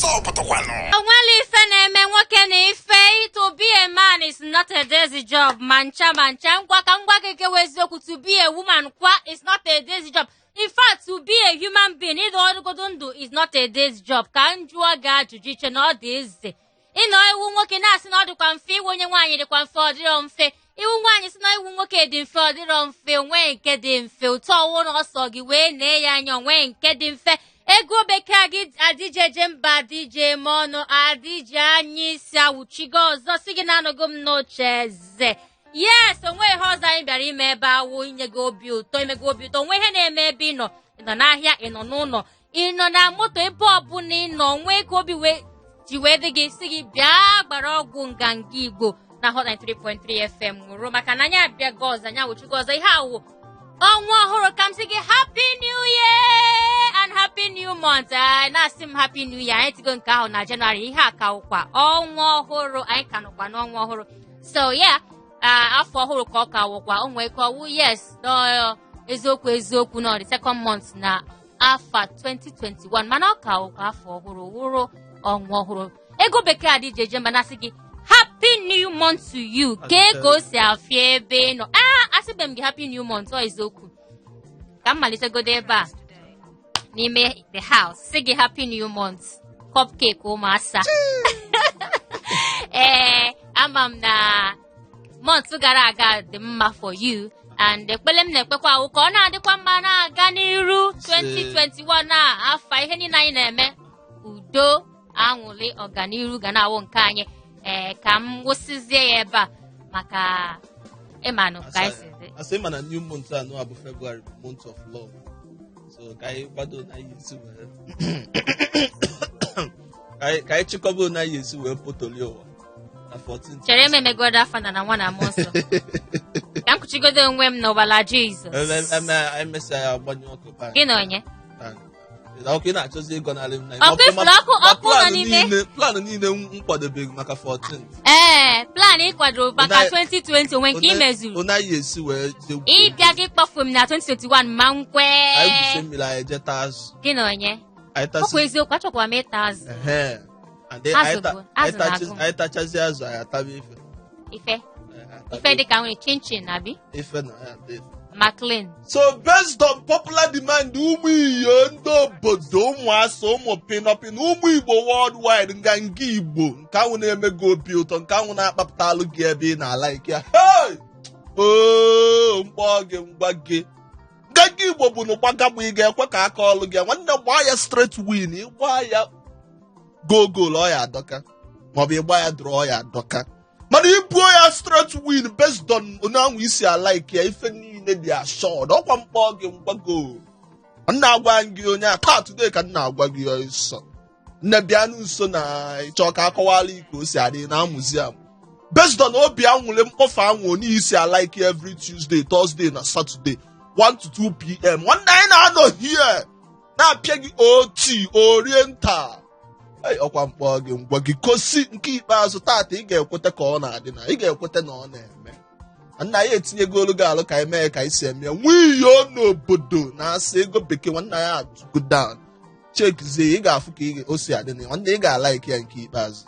Ọsọ pụtakwanụ. Onwere ife na-eme nwoke na ife. To be a man is not a day's job, ma ncha ma ncha. Ngwa, ka m gwa gị kewa eziokwu, to be a woman kwa is not a day's job. In fact, to be a human being, ịdị ọrụgodo ndụ, is not a day's job. Ka m jụọ gị ajụjụ, iche na ọ dị eze ịnọ iwu nwoke na-asị na ọ dịkwa mfe iwu onye nwaanyị dịkwa mfe? Ọ dịrọ mfe. Iwu nwaanyị sị na iwu nwoke dị mfe, ọ dịrọ mfe. Onwe nke dị mfe ụtọ ọwụ na ọsọ gị wee nee ya anya. Onwe nke dị mfe. Ego bekee gị adịje eje mba, adịje eme ọnụ, adịje anya isi awụchigo ọzọ. Si gị na-anọgo m n'oche eze. Yes, onwe ihe ọzọ anyị bịara ime ebe awụ inye gị obi ụtọ, ime gị obi ụtọ. Onwe ihe na-eme ebe ị nọ. Ị nọ n'ahịa, ị nọ n'ụlọ, ị nọ na moto, ebe ọbụla ị nọ, nwee ka obi wee ji wee dị gị, si gị bịa gbara ọgwụ Nganga Igbo na Hot 93.3 FM ṅụrụ, maka na anyị abịago ọzọ, anyị awụchigo ọzọ. Ihe awụ ọnwa ọhụrụ. Ka m sị gị happy new year and happy new month. Anyị na-asị m happy new year, anyị tigo nke ahụ na Jenụwarị. Ihe a ka wụkwa ọnwa ọhụrụ, anyị ka nọkwa n'ọnwa ọhụrụ. So yeah, afọ ọhụrụ ka ọ ka wụkwa. O nwee ka ọwụ, yes, no, eziokwu eziokwu nọ the second month na afọ 2021, mana ọ ka wụkwa afọ ọhụrụ, wụrụ ọnwa ọhụrụ. Ego bekee adịje eje mba, na-asị gị happy new month to you. Kee ka o si afịa ebe ị nọ? A asịbe m gị happy new month. Ọ eziokwu, ka m malitegodo ebe a n'ime the house, sị gị happy new month, cupcake ụmụasa. Ee, ama m na month gara aga dị mma for you, and ekpele m na-ekpekwa awụ ka ọ na-adịkwa mma na-aga n'iru 2021 na afọ. Ihe niile anyị na-eme, udo, aṅụrị, ọganiru ga na-awụ nke anyị. Ee, ka m wụsịzie ya ebe a maka ịmanụ ka anyị si dị. Asị ma na new month a nụa bụ February, bụ month of love, so ka anyị kwado na anyị esi wee ka anyị chịkọba na anyị esi wee potolie ụwa na 14th. Chere m, emegodo afa na nwa na mmụọ nsọ, ka m kpuchigodo onwe m n'ọbara Jizọs. Emesịa ya agbanyụ ọkụ pa. Gị na onye? Ọkụ ị na-achọzi ịgọnarị m na Ọkụ ifuru, ọkụ nọ n'ime. Plan niile m kwadobeghị maka 14th. Ee, plan ị kwadoro maka 2020, onwe nke ị mezuru? Onye anyị esi wee jee gwuo. Ịbịa gị kpafuo m na 2021 ma nkwe. Anyị gwusie mmiri, anyị eje taa azụ. Gị na onye? Anyị Ọkwa tasị eziokwu, achọkwara m ịta azụ. Ehe. And then Azụ anyị azụ na-agụ m. anyị tachazi azụ, anyị ataba ife. Ife? Anyị ataba. Ife dịka nwere chinchin abi? Ife na anyị ata ife. Maclean. So based on popular demand, ụmụ iyo ndị obodo, ụmụ asa, ụmụ pinọpinọ, ụmụ Igbo worldwide, Nganga Igbo nke ahụ na-eme gị obi ụtọ, nke ahụ na-akpapụtalụ gị ebe ị na-ala ike ya. Hey! Oo, mkpọ gị ngwa gị, Nganga Igbo bụ na gbagagbu ị ga-ekwe ka aka ọlụ gị. Nwanne, gbaa ya straight win, ịgba ya goal goal, ọ ya adọka, maọbụ ịgba ya draw, ọ ya adọka. Mana ibuo ya straight win based on onye ahụ isi ala ike ya, ife niile dị assured. Ọkwa mkpọ gị mgbago m na-agwa gị onye a taa, today ka m na-agwa gị ya nsọ. Nne, bịa nso na ịchọ ka akọwala ike o si adị na museum based on obi anwụle mkpọfe anwụ onye isi ala ike every Tuesday, Thursday na Saturday, 1 to 2 p.m. Nwanne, anyị na-anọ here na-apịa gị ot oriental. Ei, ọkwa mkpọ gị ngwa gị kosi nke ikpeazụ tata, ị ga-ekweta ka ọ na-adị na ị ga-ekweta na ọ na-eme. Nna ya etinyego olu gị alụ ka anyị mee ka anyị si eme ya. Nwiyo n'obodo na-asị ego bekee, nwanna ya atụgo down, chekizie, ị ga-afụ ka o si adị na ya. Nwanne, ị ga-ala ike ya nke ikpeazụ.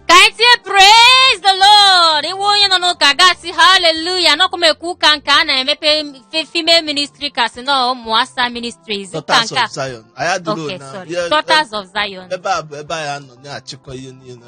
Ka anyị tie praise the Lord. Iwu onye nọ n'ụka gasị hallelujah. Nọkwa m ekwu ụka nke a na-emepe female ministry, kasị nọ ụmụasa ministries ụka Daughters nke a. of Zion anyị adịrọ Okay, na sorry, Daughters of Zion. Ebe a bụ ebe anyị anọ na-achịkọ ihe niile.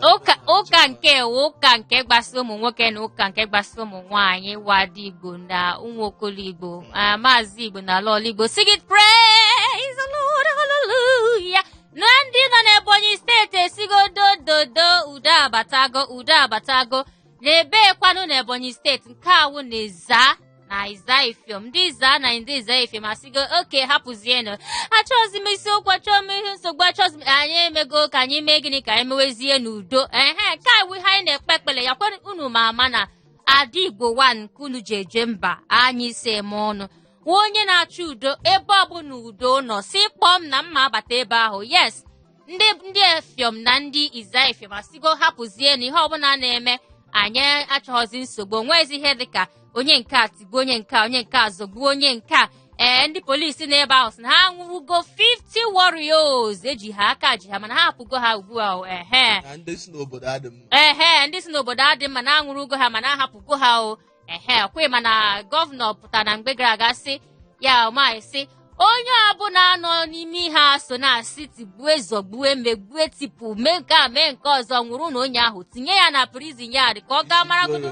Ụka nke wụ ụka nke gbasa ụmụ nwoke na ụka nke gbasa ụmụ nwaanyị, wada Igbo na ụmụ okolo Igbo, ah, maazị Igbo na ala Igbo, si gị praise the Lord, hallelujah. Na ndị nọ n'Ebonyi Steeti esigo dododo, udo abatago, udo abatago. Na-ebekwanụ n'Ebonyi Steeti nke awụ na Ịza na Ịza Ifiom, ndị Ịza na ndị Ịza Ifiom asịgo oke hapụzienụ, achọghịzi m isiokwu, achọghị m ihe nsogbu, achọghịzi m. Anyị emego ka anyị mee gịnị? Ka anyị mewezie n'udo. Ehe, nke a iwu ihe anyị na-ekpe ekpere ya kwe unu ma ama na Ada Igbo 1 nke unu ji eje mba anyị si eme ọnụ nwa onye na-achọ udo. Ebe ọbụla udo nọ, si kpọọ m na mma abata ebe ahụ. Yes, ndị Efiom na ndị Iza Efiom asịgo hapụzie na ihe ọbụla na-eme, anyị achọghọzi nsogbu. Onwezi ihe dịka onye nke a tigbuo onye nke a, onye nke a zọgbuo onye nke a. Ee, ndị polisi n'ebe ahụ sị na ha anwụrụgo 50 warriors eji ha aka ji ha, mana ha hapụgo ha ugbu a o. Ehe. Na ndị si n'obodo adị mma. Ehe, ndị si n'obodo adị mma na anwụrụgo ha, mana ahapụgo ha o. Ehe, kwe mana gọvanọ pụtara na mgbe gara aga sị ya Umahi sị onye ọbụla nọ n'ime ihe a so na-asị tigbue, zọgbue, megbue, tipụ, mee nke a, mee nke ọzọ, nwụrụ na onye ahụ tinye ya na prison yard ka ọ gaa maragodo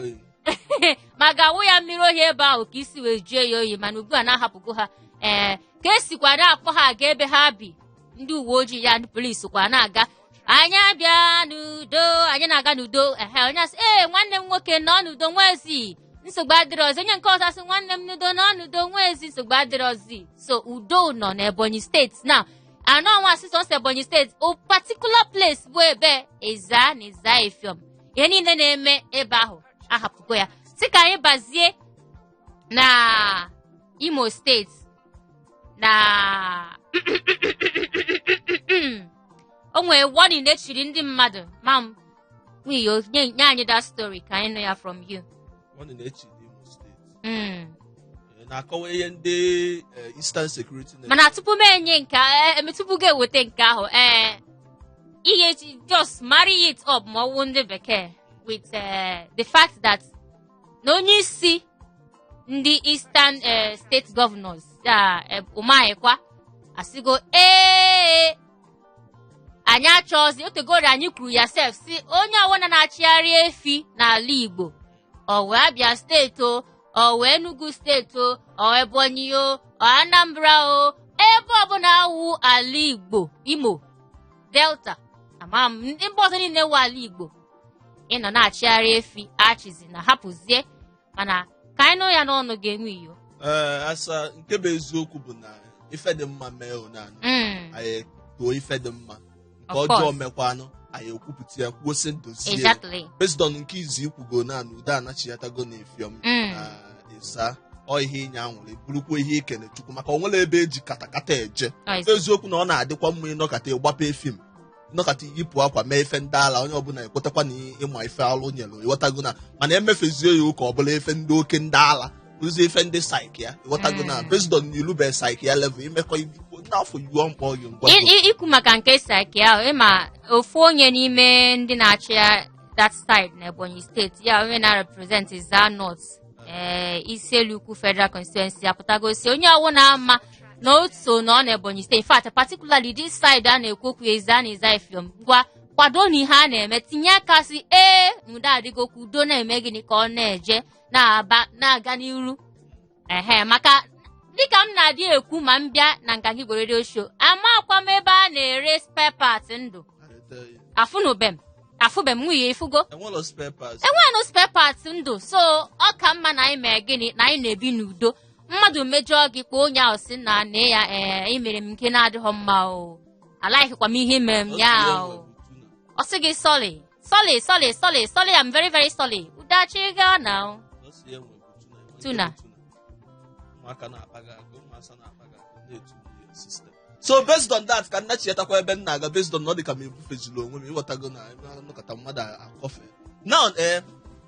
ma ga-awụ ya mmiri ohi ebe ahụ ka isi wee jie ya oyi. Mana ugbu a na-ahapụgo ha. Ee, ka esikwa na-akpọ ha aga ebe ha bi, ndị uwe ojii ya, ndị polisi kwa na-aga, anyị abịa n'udo, anyị na-aga n'udo. Ehe, onye asị, ee, nwanne m nwoke, nọ n'udo, nwezi nsogbu adịrọzi. Onye nke ọzọ asị, nwanne m, n'udo, nọ n'udo, nwezi nsogbu adịrọzi. So udo nọ n'Ebonyi Steeti na anọ ọnwa asịsọ nsọ Ebonyi Steeti, o particular place bụ ebe Ezza na Ezza Effium. Ihe niile na-eme ebe ahụ ahapụgo ya. Sị ka anyị bazie na Imo Steeti na o nwere warning echiri ndị mmadụ. Ma m nwunye nye anyị that story ka anyị nụ ya from you. Warning echi n'Imo Steeti. Na-akọwa ihe ndị Eastern Security Network. Mana tupu m enye nke tupu gị eweta nke ahụ, ee, ihe just marry it up, ma ọ wụ ndị bekee, with the fact that na onye isi ndị Eastern State Governors ya, Umahi kwa asịgo, ee, anyị achọzi otegori anyị kwuru ya sef si onye ọbụla na-achịgharị efi n'ala Igbo, ọ wee Abia Steeti o, ọ wee Enugu Steeti o, ọ Ebonyi o, ọ Anambra o, ebe ọbụla awụ ala Igbo, Imo, Delta, ama m ndị mba ọzọ niile wụ ala Igbo, ịnọ na-achịgharị efi achịzi na hapụzie. Mana ka anyị nụ ya n'ọnụ ga-enwe iyo. Ee, asa, nke bụ eziokwu bụ na ife dị mma mee onanụ, anyị too ife dị mma. Nke Of ọjọọ course. mekwanụ, anyị ekwupụta ya, kwuo sị dozie. Based on nke izu ikwugo na udo anachiatago na Effium na Ezza, ọ ihe ịnya anwụrụ, burukwa ihe ikene Chukwu, maka o nwere ebe eji katakata eje. Eziokwu na ọ na-adịkwa mma ịnọkọta ịgbape fim, ịnọkọta yipụ akwa, mee ife ndị ala, onye ọbụla ekwetakwa na ịma ife alụ nyere, ịghọtago na, mana emefezie ya ụka ọbụla ife ndị oke ndị ala ụzọ ife ndị saik ya, ịghọtago na, based on na ilube saik ya level imekọ n'afọ yuo mkpọ gị ngwa. Ikwu maka nke saiki ahụ, ịma ofu onye n'ime ndị na-achị ya that side na Ebonyi Steeti ya, onye na-represent Ezza North, ee, Issele-Uku Federal Constituency, apụtagosi onye ọwụ na-ama na otu nọ na Ebonyi Steeti, in fact particularly this side a na-ekwu okwu, Ezza na Ezza Effium, ngwa kwado na ihe a na-eme, tinye aka si ee, n'udo adịgo, ka udo na-eme gịnị, ka ọ na-eje na-aba na-aga n'iru. Ehe, maka dịka m na-adị ekwu ma m bịa na Nganga Igbo Radio Show, amakwa m ebe a na-ere spare parts ndụ. Afụnube m, afụbe m nwunye ifugo. Enwelo spare parts. Enwere spare parts ndụ, so ọ ka mma na anyị mee gịnị, na anyị na-ebi n'udo. Mmadụ mejọọ gị, kpọọ onye ahụ si na nee ya, ee, ị mere m nke na-adịghọ mma o, alaikikwa m ihe mere m ya o. Ọ sị gị sorry, sorry, sorry, sorry, sorry, I'm very very sorry, udachi gaa na Tuna. Ụmụaka na-akpa gị agụ, ụmụasa na-akpa gị agụ, na-etu ihe system. So based on that, ka nna chietakwa ebe m na-aga, based on na ọ dị ka m ebufeziri onwe m, ịghọtago na ebe anọkọta mmadụ akọfe now. Ee,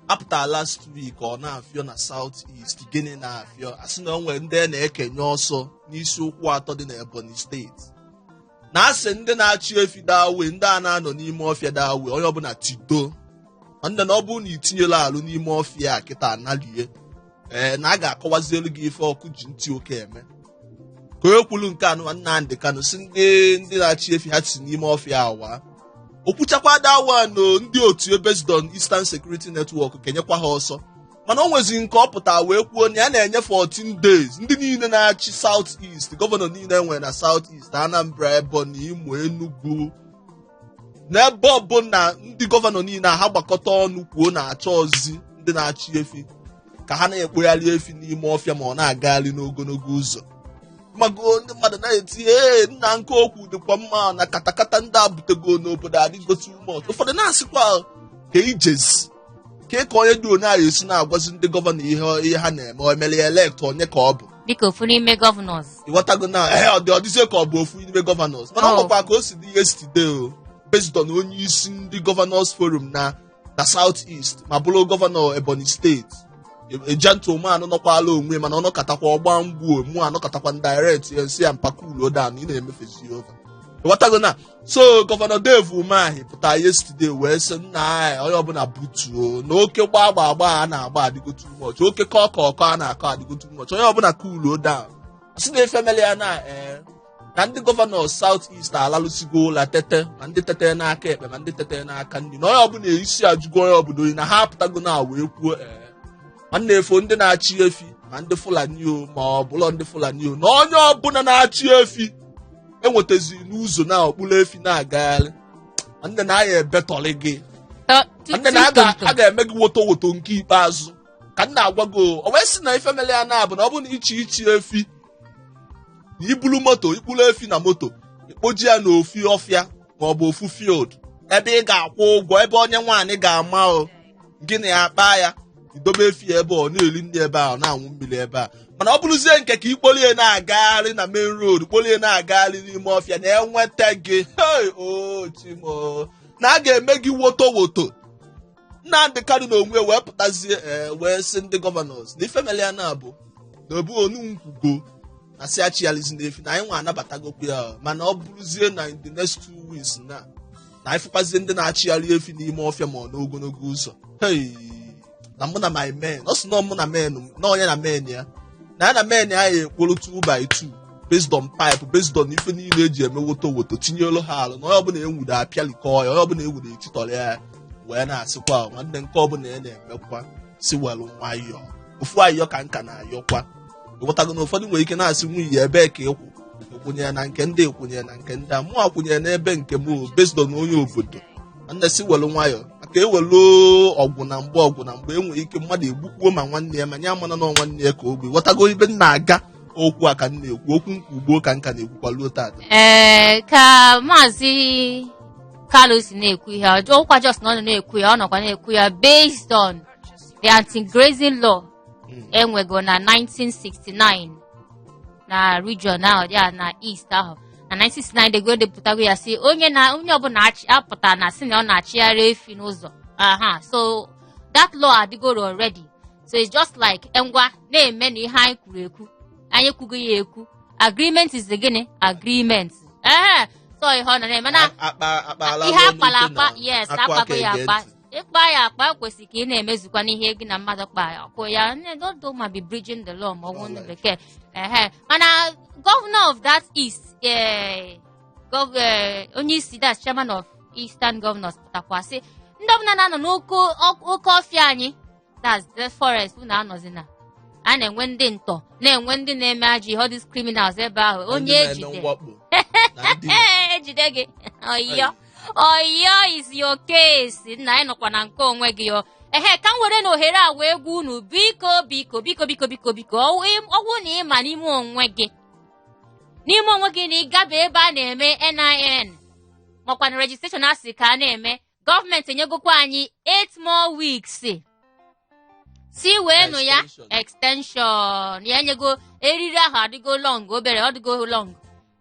apụta last week, ọ na-afịọ na South East. Gịnị na-afịọ? Asị na o nwere ndị a na-ekenye ọsọ n'isi ụkwụ atọ dị na Ebonyi Steeti, na asị ndị na-achị efi dawe, ndị a na-anọ n'ime ọfịa dawe, onye ọbụla tido nwanne na ọ bụrụ na itinyela alụ n'ime ọfịa a kịta analie, ee, na a ga-akọwazielu gị ife ọkụ ji ntị oke eme. Ka onye kwulu nke anụ, Nnamdị Kanụ, si ndị na-achị efi ha si n'ime ọfịa awa okwuchakwa dawa no, ndị otu based on Eastern Security Network kenyekwa ha ọsọ. Mana o nwezi nke ọ pụta wee kwuo na ya na-enye 14 days ndị niile na-achị South East, gọvanọ niile enwere na South East, Anambra, Ebonyi, Imo, Enugu, n'ebe ọbụla ndị gọvanọ niile ha gbakọta ọnụ kwuo na-achọ ozi ndị na-achị efi ka ha na-ekpogharị efi n'ime ọfịa ma ọ na-agagharị n'ogologo ụzọ. Mago ndị mmadụ na-eti, ee, nna, nke okwu dịkwa mma na katakata ndị a butego n'obodo adịgo too much. Ụfọdụ na-asịkwa ka ijezi ka onye dị onye ahụ esi na-agwazi ndị gọvanọ ihe ha na-eme, o emere ya elect, onye ka ọ bụ? Dịka ofu n'ime governors. Ịghọtago na ee, ọ dị ọdịzie ka ọ bụ ofu n'ime governors, mana ọ nwekwa ka o si dị yesterday o, based on onye isi ndị governors forum na South East ma bụrụ gọvanọ Ebonyi Steeti. A gentleman nọkwala onwe, mana ọ nọkatakwa ọgba mgbuo mụ anọkatakwa direct ya nsị ya, mpa, cool down, ị na-emefezi over. Ịghọtago na? So Gọvanọ Dave Umahi pụtara yesterday wee sị, nna anyị, onye ọbụla butuo na oke gbaa gba agba a na-agba adịgo too much, oke kọọ ka ọkọ a na-akọ adịgo too much, onye ọbụla cool down. Sị na efemeli ya na ee na ndị gọvanọ South East alalụsigo ụla tete, ma ndị tete n'aka ekpe, ma ndị tete n'aka nri, na onye ọbụla isi ajụgo onye ọbụla oyi, na ha apụtago na wee kwuo, ee, nwanne, efo ndị na-achị efi, ma ndị Fulani o, ma ọ bụlọ ndị Fulani o, na onye ọbụla na-achị efi enwetazi n'ụzọ na okpuru efi na-agagharị, nwanne, na aya ebetọrị gị. Nwanne, na a ga-eme gị woto woto nke ikpeazụ ka m na-agwa gị o. O wee sị na ife mere ya na-abụ na ọ bụrụ na ichi ichi efi na ibulu moto, ikpuru efi na moto, ikpoji ya n'ofu ọfịa maọbụ ofu field ebe ị ga-akwụ ụgwọ, ebe onye nwaanyị ga-ama o gị na ya kpaa ya, idobe efi ya ebe ọ na-eri nri ebe a, ọ na-anwụ mmiri ebe a. Mana ọ bụrụzie nke ka ikpolie na-agagharị na main road, kpolie na-agagharị n'ime ọfịa, na-enweta gị, hey, o chimo, na a ga-eme gị woto woto. Nnamdị Kanu na onwe wee pụtazie, ee, wee sị ndị governors na ife mere ya na-abụ na obu onu nkwugo na si achịghalizi n'efi, na anyị nwa anabatagokwu ya, mana ọ bụrụzie na in the next 2 weeks na anyị fụkwazie ndị na-achịgharị efi n'ime ọfịa ma ọ n'ogologo ụzọ, hey, na mụ na my men, ọ sị na mụ na men, na onye na men ya, na ya na men ya ya ekporo 2 by 2 based on pipe, based on ife niile eji eme woto woto, tinyelu ha alụ, na onye ọbụla enwude apịalikọ ya, onye ọbụla enwude etitọrọ ya. Wee na-asịkwa, nwanne, nke ọbụla ya na-emekwa si welụ nwayọọ, ofu ayọ ka nka na-ayọkwa. Ịghọtago na ụfọdụ nwere ike na-asị nwunye ya, ebee ka ịkwụ ịkwụnyere na nke ndị, ịkwụnyere na nke ndị a, mụ akwụnyere n'ebe nke m based on onye obodo. Nwanne, si welu nwayọọ, maka ewelu ọgwụ na mgbe ọgwụ na mgbe enwere ike mmadụ egbukpuo ma nwanne ya, ma nye amana na nwanne ya ka ogbe. Ghọtago ibe m na-aga? Okwu a ka m na-ekwu, okwu nkwu ugbo ka nka na-ekwukwa luo tata. Ee, ka Maazị Carlos na-ekwu ihe ọkwa just na ọ nọ na-ekwu ya, ọ nọkwa na-ekwu ya based on the anti-grazing law enwego na 1969 na region ahụ ya na east ahụ. Na 1969 dego depụtago ya, si onye na onye ọbụla apụta na si na ọ na-achịgharị efi n'ụzọ aha. So that law adịgoro already, so it's just like ngwa na-eme na ihe anyị kwuru ekwu, anyị ekwugo ya ekwu. Agreement is the gịnị? Agreement. Ehe, so ihe ọ nọ na-eme na akpa akpa. Ihe akpara akpa, yes, akpago ya akpa. Ịkpa ya akpa kwesịrị ka ị na-emezukwa n'ihe gị na mmadụ kpa ọkụ ya. Nne, don't do ma be breaching the law ma ọ bụ ndị bekee. Ehe, mana governor of that east, onye isi, that's chairman of Eastern Governors, pụtakwa sị ndị ọbụla na-anọ n'oke oke ọfịa anyị, that's the forest, unu anọzina. A na-enwe ndị ntọ, na-enwe ndị na-eme ajọ ihe, all these criminals ebe ahụ. Onye ejide, ee, ejide gị, ọyọ ọyọ is your case. Nna, anyị nọkwa na nke onwe gị. Ọ ehe, ka m were na ohere a wee gwa unu, biko, biko, biko, biko, biko, biko, ọgwụ na ịma n'ime onwe gị na ịgaba ebe a na-eme NIN makwa na registration a sị ka a na-eme, gọọmenti enyegokwa anyị 8 more weeks si wee nụ ya. Extension. Extension ya enyego, eriri ahụ adịgo long, obere ọ dịgo long.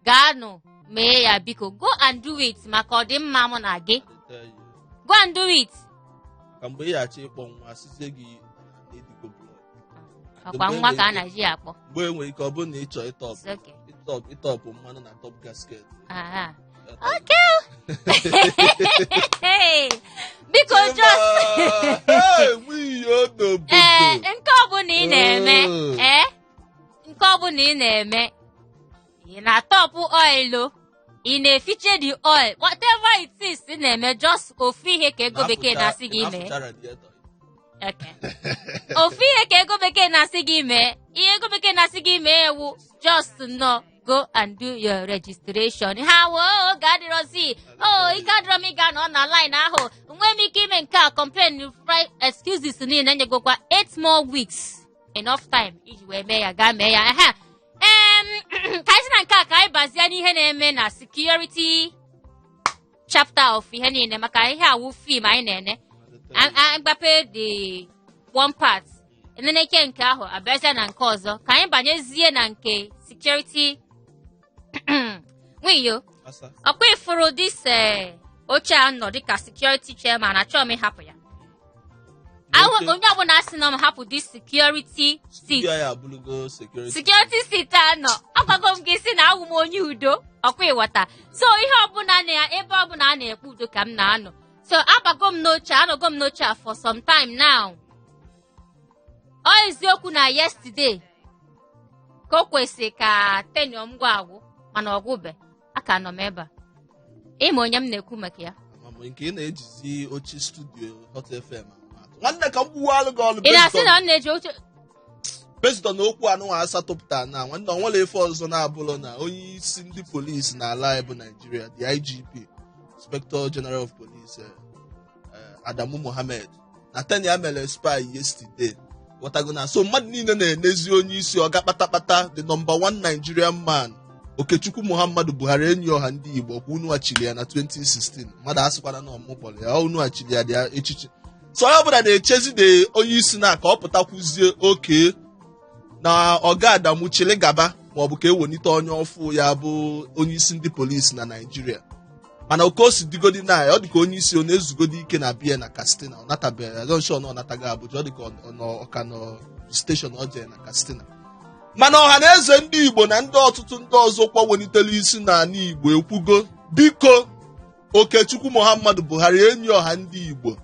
Gaanụ mee ya, biko, go and do it maka ọdịmma mụ na gị. Go and do it. Ka mgbe ị achọ ịkpọ nwa, asịzie gị na edigo blood. Ọkwa nwa ka a na-eji akpọ. Mgbe e nwere ike ọ bụrụ na ị chọọ ịtọpụ It's okay. ịtọpụ mmanụ na top gasket. Aha. Okay. Hey, biko, just Hey, nwunye n'obodo. Ee, nke ọbụla ị na-eme, ee, nke ọbụla ị na-eme, ị na-atọpụ oil o, ị na-efiche the oil, whatever it is ị na-eme, just ofu ihe ka ego bekee na-asị gị mee. Na-afụcha radiator. Okay. Ofu ihe ka ego bekee na-asị gị mee, ihe ego bekee na-asị gị mee ewu just nọ go and do your registration. Ha woo oge adịrọzi o, ike adịrọ m ịga nọ na line ahụ, nwee m ike ime nke a, complain, excuses niile. Enyegokwa 8 more weeks, enough time iji wee mee ya. Gaa mee ya. Ehe. Ka anyị si na nke a ka anyị bazie n'ihe na-eme na security chapter of ihe niile, maka ihe awụ film anyị na-ene. Agbape the one part, eneneke nke ahụ, abịazịa na nke ọzọ, ka anyị banyezie na nke security. Nwiyo. Asa. Ọkwa ifuru this oche a nọ dịka security chairman, achọghị m ịhapụ ya. Ahụ onye ọbụla sị na m hapụ this security seat. Studio ya abụrụgo security. Security seat a nọ, agwago m gị sị na awụ m onye udo, ọkwa ịghọta? So ihe ọbụla na ebe ọbụla a na-ekpe udo ka m na-anọ. So abago m n'oche, anọgo m n'oche a for some time now. Ọ eziokwu na yesterday ka o kwesịrị ka tenure m gwụ agwụ, mana ọ gwụbe, aka nọ m ebe a. Ịma onye m na-ekwu maka ya? Ama m nke ị na-ejizi oche studio Hot FM ama atụ. Nwanne, ka m gbuwalụ gị ọlụ. Ị na-asị na ọ na-eji oche? Based on okwu anụnwa asatọpụta na nwanne, ọ nwere ife ọzọ na-abụlọ na onye isi ndị polisi n'ala anyị bụ Naijiria, the IGP, Inspector General of Police, Adamu Mohammed, na tenure ya mere expire yesterday. Ghọtago na so mmadụ niile na-enezi onye isi ọga kpatakpata, the number one Nigerian man, Okechukwu Muhammadu Buhari, enyi ọha ndị Igbo, kwa unu achili ya na 2016. Mmadụ asịkwana na ọmụ kpọrọ ya, unu achili ya dị echichi. So onye ọbụla na-echezi de onye isi na ka ọ pụtakwuzie oke na ọga Adamu chili gaba, maọbụ ka ewelite onye ọfụ ya bụ onye isi ndị polisi na Naijiria. Mana oke o si digodi na ya, ọ dịka onye isi ọ na-ezugodi ike na bia na Katsina, ọ natabeghị. I don't sure na ọ natago Abuja. Ọ dịka ọ nọ, ọ ka nọ station ọ jee na Katsina. Mana ọha na eze ndị Igbo na ndị ọtụtụ ndị ọzọ kwa welitere isi n'ala Igbo ekwugo, biko, Okechukwu Muhammadu Buhari, enyi ọha ndị Igbo,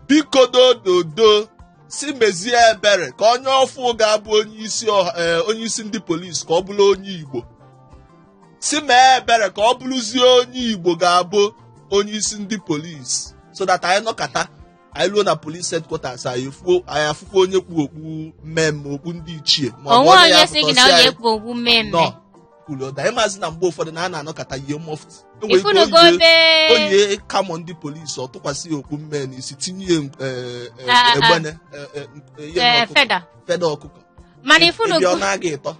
biko, dododo, si mezie ebere ka onye ọfụ ga-abụ onye isi ọha, onye isi ndị polisi, ka ọ bụrụ onye Igbo. Si mee ebere ka ọ bụrụzie onye Igbo ga-abụ onye isi ndị polisi, so that anyị nọkata, anyị ruo na police headquarters, anyị efuo, anyị afụkwa onye kpu okpu mmemme, okpu ndị ichie, ma ọ bụ onwe onye ya onye sị gị pụta na sị onye anyị, ekpu okpu mmemme. Nọ kwuru ụda ịmazi na mgbe ụfọdụ na a na-anọkọta yie mufti. Enwere ike Ifunugo ebe oyie kamọ ndị polisi, ọ tụkwasị ya okpu mme n'isi, tinye ya egbene, ihe n'ọkụkọ. Feather. Feather ọkụkọ. Mana Ịbịa, ọ ifunugo na-aga ịtọ.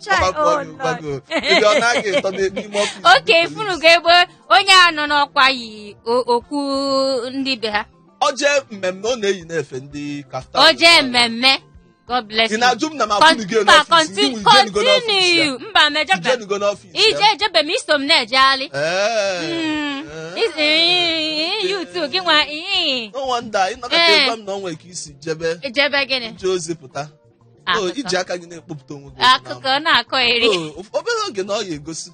Chai, Ọgbakọ oh gị, Lord. gbago. Ịbịa, ọ na-aga ịtọ n'ime ọfịs ndị oke polisi. Ifunugo ebe onye a nọ n'ọkwa yi okpu ndị be ha? Ọ jee mmemme, ọ na-eyi na-efe ndị kaftan. O jee mmemme, God bless Ị you. na-ajụ m na m afụnugo Mba, n'ọfịs ndị nwe ijenugo n'ọfịs ya? Continue. Mba, mejebe. Ijenugo n'ọfịs ya? Ije ejebe m, iso m na-ejegharị. You too, gị nwa ii. No wonder ịnọkọta ịgwa m na ọ nwere ka isi jebe Ejebe gịnị? ije ozi pụta. Oh, Akụkọ. iji aka gị na-ekpopụta onwe gị okwu Akụkọ na-akọ eri. Oh, obere oge na ọ ga-egosi.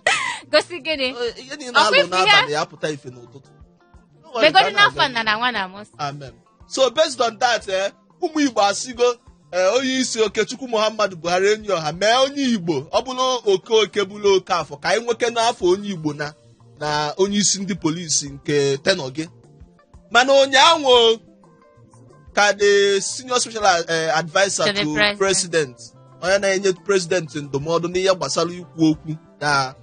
Gosi gịnị? Oh, ihe niile Ọkwa alụ ife ihe? n'abalị ya pụta ife n'ụtụtụ. No worry, Megodi ka a n'afọ na-aga. nna na nwa na amụ. Amen. So based on that, ụmụ Igbo asịgo, onye isi Okechukwu Muhammadu Buhari, enyi ọha, mee onye Igbo, ọ bụrụ oke oke bụrụ oke afọ, ka anyị nwoke n'afọ onye Igbo na onye isi ndị polisi nke tenure gị. Mana ụnyaahụ ka the senior special adviser To the to president. President, onye na-enye president ndụmọdụ n'ihe gbasara ikwu okwu na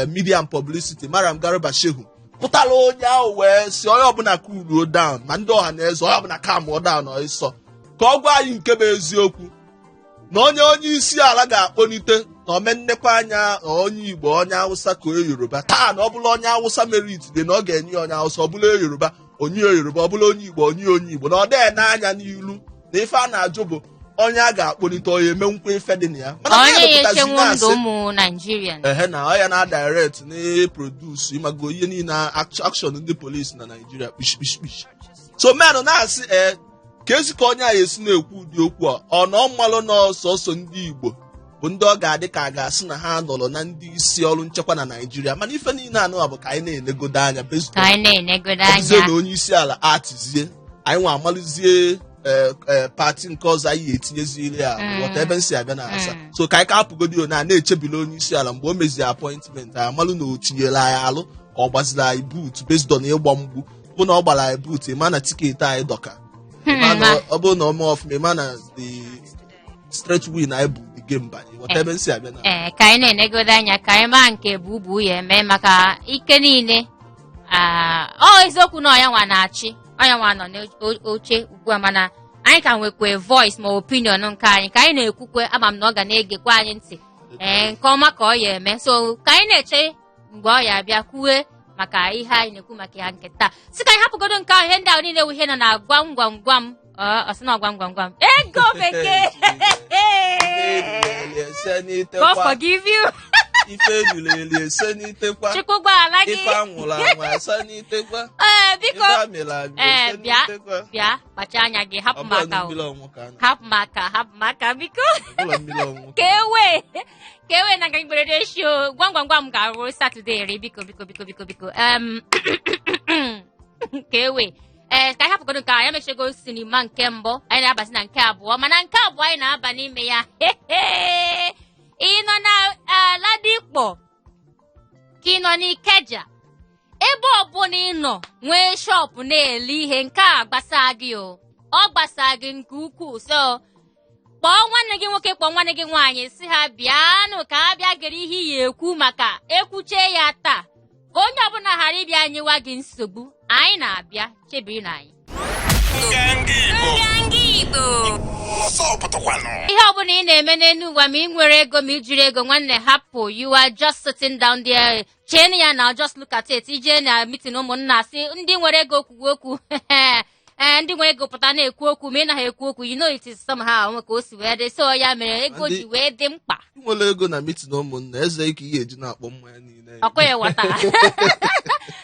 media and publicity, Malam Garba Shehu, pụtara onye ahụ wee si onye ọbụla cool down, ma ndị ọha na eze, onye ọbụla calm down ọsọ, ka ọ gwa anyị nke bụ eziokwu na onye isi ala ga-akpọlite na omennekwa anya na onye Igbo, onye Awụsa ka onye Yoruba taa, na ọ bụla onye Awụsa merit dị na ọ ga-enye ya onye Awụsa, ọ bụla onye Yoruba, onye Yoruba, ọ bụla onye Igbo, onye Igbo, na ọ dịghị n'anya n'ilu, na ife a na-ajụ bụ onye a ga-akpọlite, onye emenwukwa ife dị na ya. Mana Onye ya ya pụtazi echenwu ndụ na-asị ụmụ Naijiria. Ehe, na ọ ya na direct na produce, ịmago ihe niile, action ndị polisi na Naijiria, kpish kpish kpish. So men na-asị, ee, ka ezi ka onye a esi na-ekwu ụdị okwu a, ọ na ọ mmalụ na ọsọsọ ndị Igbo bụ ndị ọ ga-adị ka a ga-asị na ha nọrọ na ndị isi ọrụ nchekwa na Naijiria. Mana ife niile anụ a bụ ka anyị na-enegodo anya based Ka on anyị na-enegodo ọbụzie anya. Na onye isi ala atizie anyị nwa amalụzie party nke ọzọ anyị ga-etinyeziri ya. Ghọta ebe m si abịa na asa. So ka anyị ka apụgodi na na-echebili onye isi ala mgbe o mezie appointment, anyị amalụ na o tinyere anyị alụ ka ọ gbaziri anyị boot based on ịgba mgbu bụ na ọ gbara anyị boot. Ịma na ticket anyị dọka. Ịma na ọ bụrụ na ọ mee ọfụma, ịma na the straight win anyị bụ the game banye. Ghọta ebe m si abịa na Ee, ka anyị na-enegodo anya ka anyị maa nke bụ ubu ya eme maka ike niile. Ah, ọ eziokwu na ọya nwa na-achị, ọya nwa nọ n'oche ugbu a, mana anyị ka nwekwa voice ma opinion nke anyị ka anyị na-ekwukwe. Ama m na ọ ga na-egekwa anyị ntị, ee, nke ọma ka ọ ya eme. So ka anyị na-eche mgbe ọ ya abịa kwue maka ihe anyị na-ekwu maka ya nke taa. Si ka anyị hapụgodo nke ahụ. Ihe ndị ahụ niile wụ ihe nọ na gwam gwam gwam. Ọ sị na gwam gwam gwam ego bekee. God forgive you. Ife eriri eri ese n'itekwa. Chukwu gbaghara gị. Ife anwụrụ anwụ ese n'itekwa. Ee. Ee, biko. Ife amịrị amị, Ee, ose bịa. n'itekwa. Bịa kpacha anya gị, hapụ Ọ m bụla aka o. mmiri ọnwụ ka a na- Hapụ m aka, hapụ m aka, biko. Ọ bụla mmiri ọnwụ Ka ewe ka ewe na Nganga Igbo Radio Show gwam gwam gwam ga-arụ Satọde ri. Biko, biko, biko, biko, biko, ka ewe ee ka anyị hapụgodo nke a. Ya mechego sinima nke mbụ, anyị na-abazi na nke abụọ. Mana nke abụọ anyị na-aba n'ime ya, ị nọ na Ladipo ka ị nọ n'Ikeja, ebe ọbụla ị nọ nwee shop na-ele ihe, nke a gbasaa gị o, ọ gbasaa gị nke ukwuu. So kpọọ nwanne gị nwoke, kpọọ nwanne gị nwaanyị, si ha bịanụ ka ha bịa gere ihe iyi ekwu, maka ekwuche ya taa ka onye ọbụla ghara ịbịa nyewa gị nsogbu. Anyị na-abịa, chebiri na anyị. Nganga Igbo. Nganga Igbo. Ọsọ pụtakwanụ. Ihe ọbụla ị na-eme n'elu ụwa, ma ị nwere ego ma ị jiri ego, nwanne, hapụ. You are just sitting down there chee ya na just look at it. Ije na meeting ụmụnna, sị ndị nwere ego kwuwe okwu, ee, ndị nwere ego pụta na-ekwu okwu, ma ị naghị ekwu okwu, you know it is somehow nwe ka o si wee dị. So ya mere ego ji wee dị mkpa. Ị nwere ego na meeting ụmụnna, eze ike ihe eji na-akpọ mmanya niile. Ọkwa ya ghọtara.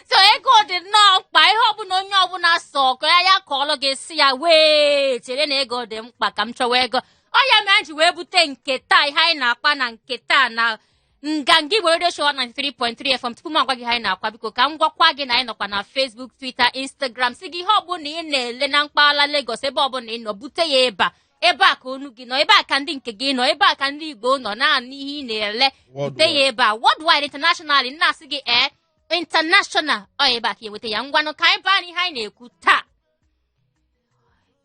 So ego dị nnọọ mkpa. Ihe ọbụla onye ọbụla sọ ka ya ya kọọlụ gị, si ya wee chere na ego dị mkpa, ka m chọwa ego. Ọ ya mere anyị ji wee bute nke taa, ihe anyị na-akpa na nke taa na Nganga Igbo Radio Show 93.3 FM. Tupu m agwa gị ihe anyị na-akwa, biko ka m gwakwa gị na anyị nọkwa na Facebook, Twitter, Instagram. Si gị ihe ọbụla ị na-ele na mpaghara Lagos, ebe ọbụla ị nọ, bute ya ebe a. Ebe a ka onu gị nọ, ebe a ka ndị nke gị nọ, ebe a ka ndị Igbo nọ naanị ihe ị na-ele, bute ya ebe a. Worldwide, international, na-asị gị ee, international, ọ ebe a ka enweta ya. Ngwanụ, ka anyị baa n'ihe anyị na-ekwu taa.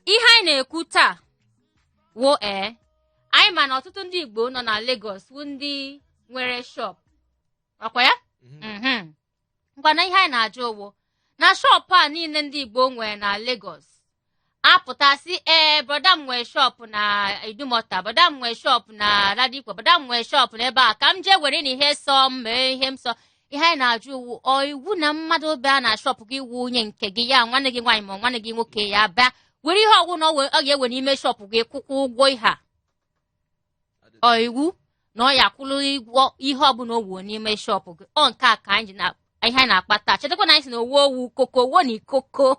Ihe anyị na-ekwu taa wo ee, anyị ma na ọtụtụ ndị Igbo nọ na Lagos wụ ndị nwere shop, ọkwa ya? Ngwana, ihe anyị na-ajụ owo na shop a niile ndị Igbo nwere na Lagos, apụtasị ee, brother m nwee shop na Idumota, brother m nwee shop na Ladipo, brother m nwee shop n'ebe a, ka m jee were na ihe sọ m mee ihe m sọ. Ihe anyị na-ajụ iwu, ọ iwu na mmadụ bịa na shop gị wụ onye nke gị, ya nwanne gị nwaanyị ma ọ nwanne gị nwoke, ya bịa were ihe ọgwụ na ọ ga-ewe n'ime shop gị kwụkwọ ụgwọ ihe a, ọ iwu na ọ ya akwụrụ ụgwọ ihe ọbụla o wuo n'ime shop gị? Ọ nke a ka anyị ji na ihe anyị na-akpa taa. Chetakwa na anyị si na owu owu koko owo na ikoko,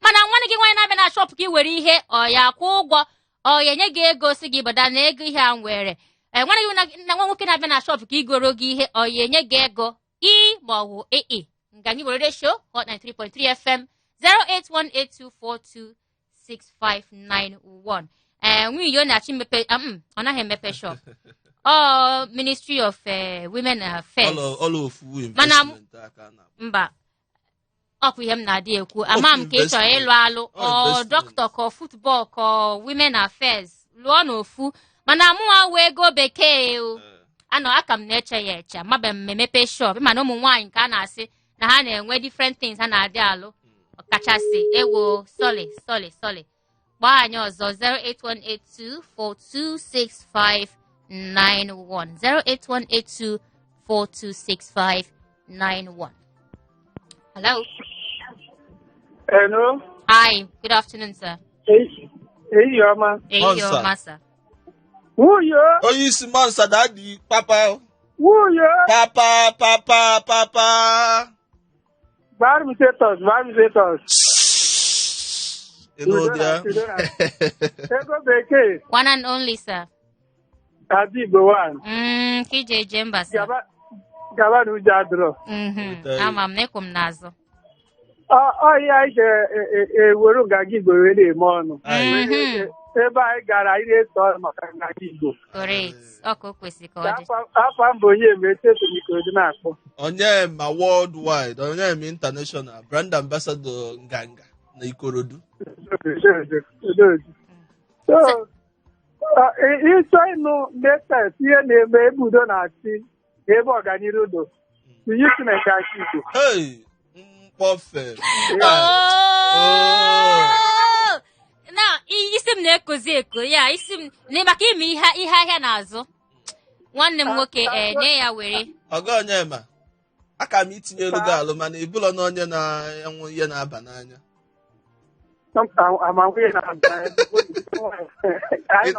mana nwanne gị nwaanyị na-abịa na shop gị were ihe, ọ ya akwụ ụgwọ? Ọ ya enye gị ego, si gị bada na ego ihe a m were? Ee, nwanne gị na nwa nwoke na-abịa na shop ka igoro gị ihe, ọ ya enye gị ego i ma ọ bụ ii? Nganga Igbo Radio Show, Hot 93.3 FM, 08182426591. Ee, nwunye na-achọ imepe, ọ naghị emepe shop, ọ Ministry of Women Affairs. Ọlụ ofu Mana- investment aka na Mba, ọkwa ihe m na-adị ekwu, ama m ka ị chọrọ ịlụ alụ. Ọ ọ investment. Dọkịta ka ọ football ka ọ women affairs, lụọ n'ofu. Mana mụnwa wee ego bekee o, anọ aka m na-eche ya eche, amabeghị m emepe shop. Mana ụmụ nwaanyị nke a na-asị na ha na-enwe different things ha na-adị alụ, ọkachasị ewo. Sorry, sorry, sorry, gbaa anyị ọzọ, 08182426591, 08182426591. Hello. Hello. Hi, good afternoon, sir. Ehihie ọma. Ehihie Monsa. ọma, sir. Nwunye. Onye isi Monsa, daddy, papa. Nwunye. Papa, papa, papa. Gbara m status, gbara m status. Ị nụ ụdị ya? Udo na- Ego bekee. One and only, sir. Ada Igbo one. Ka ije eje mba, sir. Gaba gaba na ụjọ adịrọ. Weta. Ama m na ịkwụ m n'azụ. Ọ ihe anyị ga-ewere Nganga Igbo wee na-eme ọnụ. Anyị. Ebe anyị gara, anyị na-eto ọnụ maka Nganga Igbo. Correct. Ọ ka o kwesịrị ka ọ dị. Afa mbụ onye eme etu Ikorodu na-akpọ. Onyema worldwide, Onyema international, brand ambassador Nganga na Ikorodu. Odozi. So, ịchọ ịnụ latest ihe na-eme, ebe udo na-achị na ebe ọganiru do, tinye isi na Nganga Igbo. Hey, mkpọfe. Oh! Na isi m na-ekozi eko ya, isi m maka ime ihe ahịa n'azụ nwanne m nwoke, ee, nye ya were. Ọga Onyema, aka m itinye elu gị alụ, mana ịbụlọ na onye na-enwe ihe na-aba n'anya. Ama nwunye na anyị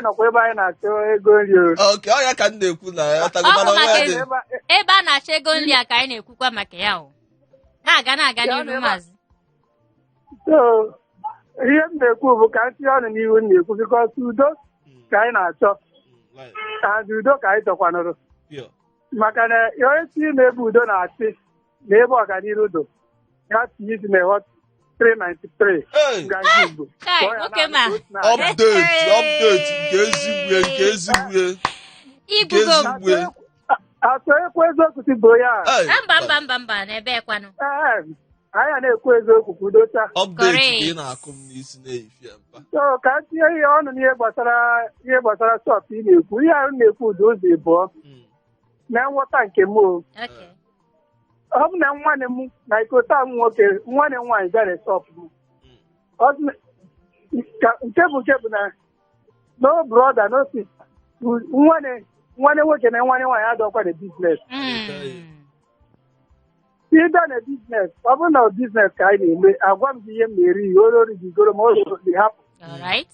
nọkwa ebe anyị na-achọ ego nri o. Oke ọ ya ka m na-ekwu na ya ọtago Ọ bụ mana maka nwa dị. Ebe a na-achọ ego nri a ka anyị na-ekwukwa maka ya o. Na-aga na-aga Ya n'iru na-ebe a. maazị. So ihe m na-ekwu bụ ka m tinye ọnụ n'ihu m na-ekwu because udo ka anyị na-achọ and udo ka anyị chọkwanụrụ Pure. maka na onye si na ebe udo na-achị na ebe ọganiru do ya tinye isi na Hot 393 Hey! Nganga Igbo. Chai, Kpọọ ya nwoke naanị ma. ka o si na-aga. Update, update nke ezigbo nke ezigbo nke Igbugo m. ezigbo. Atụ ekwu eziokwu si bụ ya. Hey! Ah, mba mba mba mba n'ebe kwanụ. Ee, anyị a na-ekwu eziokwu ka udo taa. Update ka ị Correct. na-akụ m n'isi na-efi mpa. So ka m tinye ihe ọnụ n'ihe gbasara ihe gbasara shop ị na-ekwu. Ihe ahụ m na-ekwu dị ụzọ ịbụọ na nghọta nke m o. Okay. Ọ bụ na nwanne m na ikota m nwoke nwanne m nwaanyị bịara shop m. Ọ sị na- nke bụ na no brother no sister nwanne nwanne nwoke na nwanne nwaanyị adọkwa na business. Ịbịa na business, ọ bụrụ na business ka anyị na-eme, agwa m gị ihe m na-eri, ihe orori gị goro ma o gị hapụ. All right.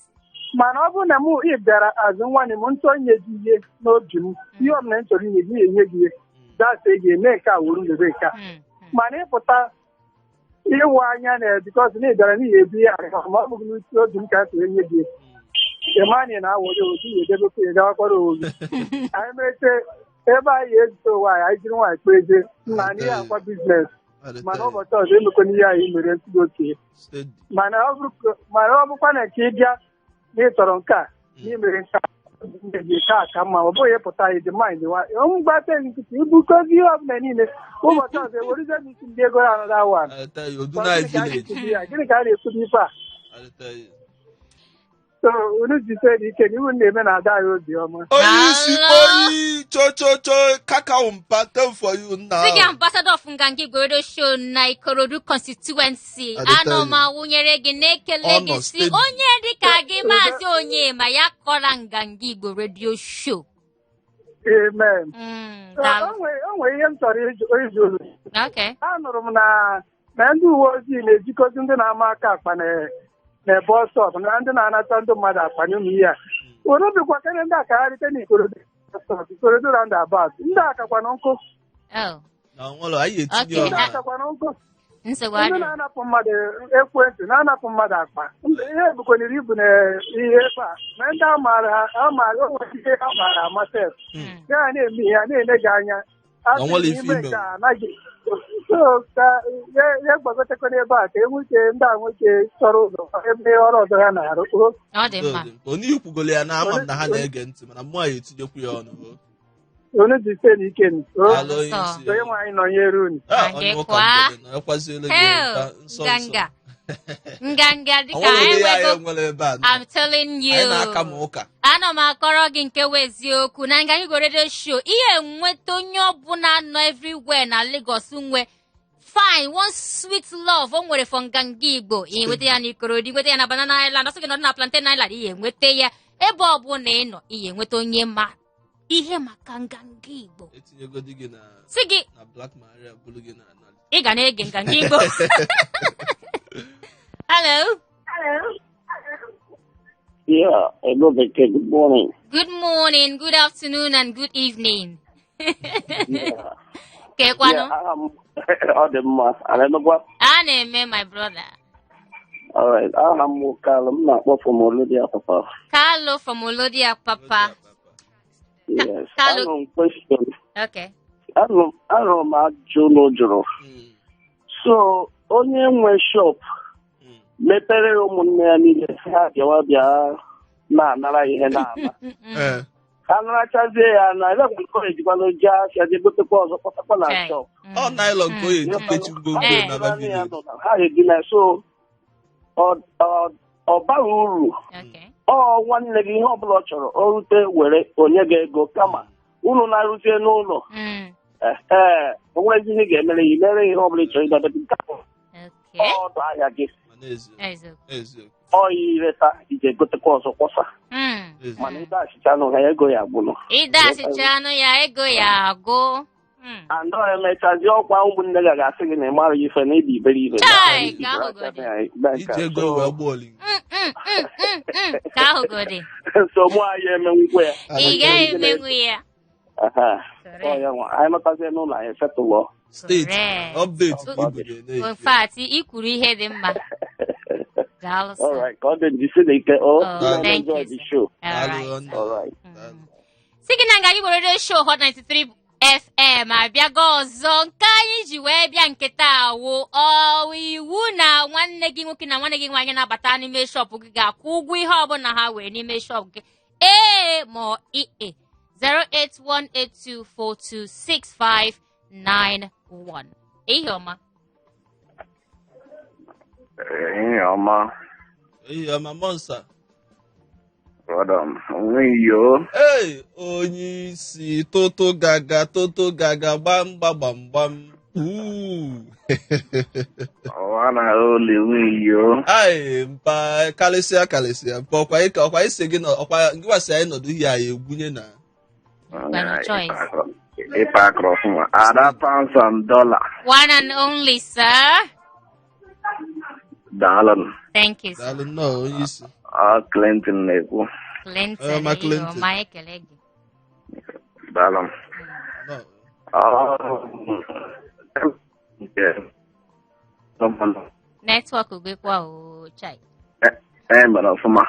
Mana ọ bụrụ na mụ ị bịara azụ nwanne m ntọ inye gị ihe n'obi m, ihe ọbụla m chọrọ inye gị enye gị ihe. Dasị ị ga-eme nke a wuru mebe nke a. Mana ịpụta ịwụ anya na because na ị bịara n'ihi ebu ihe arịa ma ọ bụghị n'uche obi m ka a sị enye gị ịmani na awụrụ oji edebekwa ya gawakwara onwe gị. Anyị meche ebe anyị ezute onwe anyị, anyị jiri nwaanyị kpezie nna anyị ihe akwa business mana ụbọchị ọzọ emekwana ihe anyị mere ezigbo oke Steady. mana ọ bụrụkwa na ka ị bịa na ị chọrọ nke a na ị mere nke a gị nke a ka mma ọ bụghị ịpụta ịdị mind mgbata nkịtị ibukozi ihe ọbụla niile ụbọchị ọzọ ewerezie m isi ndị ego anọda wan I tell you, Odunai village. gịnị ka a na-ekwu n'ife a I tell you. so unu jisie dị ike na iwu na-eme na ada anyị obi ọma Onye isi Hello? oyi cho cho cho kaka mpa ten for you now. Senior ambassador of Nganga Igbo Radio Show na Ikorodu constituency. I dey tell Anọ you. m awụnyere gị na-ekele Ọ gị nọ si steady. onye dịka gị maazị Onyema ya kọla Nganga Igbo Radio Show. Amen. Mm, O daalụ. nwere ihe m chọrọ ịjụ unu. Okay. Anụrụ m na ndị uwe ojii na-ejikọzi ndị na-ama aka akpa na bus stop na ndị na-anata ndị mmadụ akpa n'ụmụ ihe a. Unu bikwa kene ndị akagharịte na Ikorodu bus stop, Ikorodu roundabout. Ndị akakwanụ nkụ. Oh, Na nwere anyị etinye Okay. Ndị ọnụ. akakwanụ nkụ. nsogbu Ndị adịghị. na-anapụ mmadụ ekwentị na-anapụ mmadụ akpa. Ihe bukwaniri ibu na ihe ebe a. Ma ndị amaara amaara o nwere ihe a maara amasị. Ya na-eme ihe a na-ele gị anya. Na nwere ife Ime ime. nke a anaghị so ka ya gbagotekwana ebe a ka e nwee ike ndị a nwee ike chọrọ ụzọ ebe ọrụ ọzọ ha na-arụ o Ọ dị mma. Onye ikwugolo ya na ama m na ha na-ege ntị mana mmụọ ya etinyekwu ya ọnụ. unu jisie n'ike nụ. O Daalụ onye isi. onye nwe anyị nọnyere unu. Ah, onye ụka Ngekwa. mgbede na ekwaziele gị Hell, nta nsọ nsọ. nganga. Nganga dịka Onwere anyị ụdị anyị nwego. nwere ebe a. I'm telling you. Anyị na-aka m ụka. Ana m akọrọ gị nke wụ eziokwu na Nganga Igbo Radio Show ihe nweta onye ọbụla nọ everywhere na Lagos nwe fine one sweet love o nwere for Nganga Igbo ị nweta ya n'Ikorodu nweta ya na Banana Island ọ sị gị nọdụ na Plantain Island ihe nweta ya ebe ọbụla ị nọ ihe nweta onye ma ihe maka Nganga Igbo Etinyegodi gị na si gị na Black Maria bụrụ gị na na ị ga na-ege Nganga Igbo. Hello. Yeah, hello, Bekee. Good morning. Good morning, good afternoon and good evening. Yeah. Kekwanụ? Yeah, ọ dị mma. Ana-emekwa? A na-eme my brother. All right. Aha m bụ Kalụ. M na-akpọ from Olodi Apapa. Carlo from Olodi Apapa. Yes. Kalụ. Anụrụ m question. Okay. Anụrụ m ajụjụ unu jụrụ. So, onye nwe shop mepere ụmụnne ya niile sị ha bịawa bịa na-anara ihe na-ana. Eh. Ha narachazie ya na elekwa nke o ejikwana jee ahịa jee gotekwa ọzọ kpọtakwa na Okay. shop. Ọ nylon ka o eji kechi ngwongwo Eh. na ba village. Ha edina so ọ baghị uru. Okay. Ọ nwanne gị ihe ọbụla ọ chọrọ o rute were onye gị ego kama unu na-arụzie n'ụlọ ee o nwezi ihe ị ga-emere ya imere ihe ọbụla ị chọrọ ịdebe nke a bụ Okay. ọdụ ahịa gị Mana eziokwu. Eziokwu. Eziokwu. ọ ya ireta ije gotekwa ọzọ kwọsa Eziokwu. mana ide achịcha anụ ha ego ya agwụnụ Ide achịcha anụ ya ego ya agụ. Andọ emechazie ọkwa ụmụnne gị ga-asị gị na ị mara ife na ịdị iberibe Chai, ka ahụ godi. Iji ego wee gbuo olingo. Ka ahụ godi. So mụ anyị emenwukwe ya. Ị gaghị emenwu ya. Aha. Ọ ya nwa anyị nọtazie n'ụlọ anyị setụlọ. Steeti Correct. update ka ibu ga-ene In fact, i kwuru ihe dị mma. Daalụ sir. All right, ka ọ dị njisi na ike. Oh, Oh, thank enjoy you, the sir. show. All right, sir. All right. Si gị na Nganga Igbo Radio Show Hot 93 FM abịago ọzọ. Nke anyị ji wee bịa nke taa wụ ọ iwu na nwanne gị nwoke na nwanne gị nwaanyị na-abata n'ime shop gị ga-akwụ ụgwọ ihe ọbụla ha wee n'ime shop gị, ee ma ọ ee? 08182426591. Ehihie ọma. Ehihie ọma. Ehihie ọma, Monsa. Brother m, nwiyo. Ee, onye isi, toto gaga toto gaga, gbam gbam gbam gbam. Uu. Ọwa na oli nwiyo. Ai, mpa, karịsịa karịsịa mpa, ọkwa ịka ọkwa isi gị nọ ọkwa gị wasị anyị nọdụ ihe anyị egwunye na Nwere choice. Ịpa akọrọ ọfụma. Ada pounds and dollar. One and only, sir. Daalụ. Thank you, sir. Daalụ nnọọ, onye isi. Ọ Clinton na-ekwu. Clinton. Ọma. Ehihie Clinton. ọma, ekele gị. Daalụ. Nnọọ. Ọ nke gọvanọ. Network gị kwa o chai. E mere ọfụma.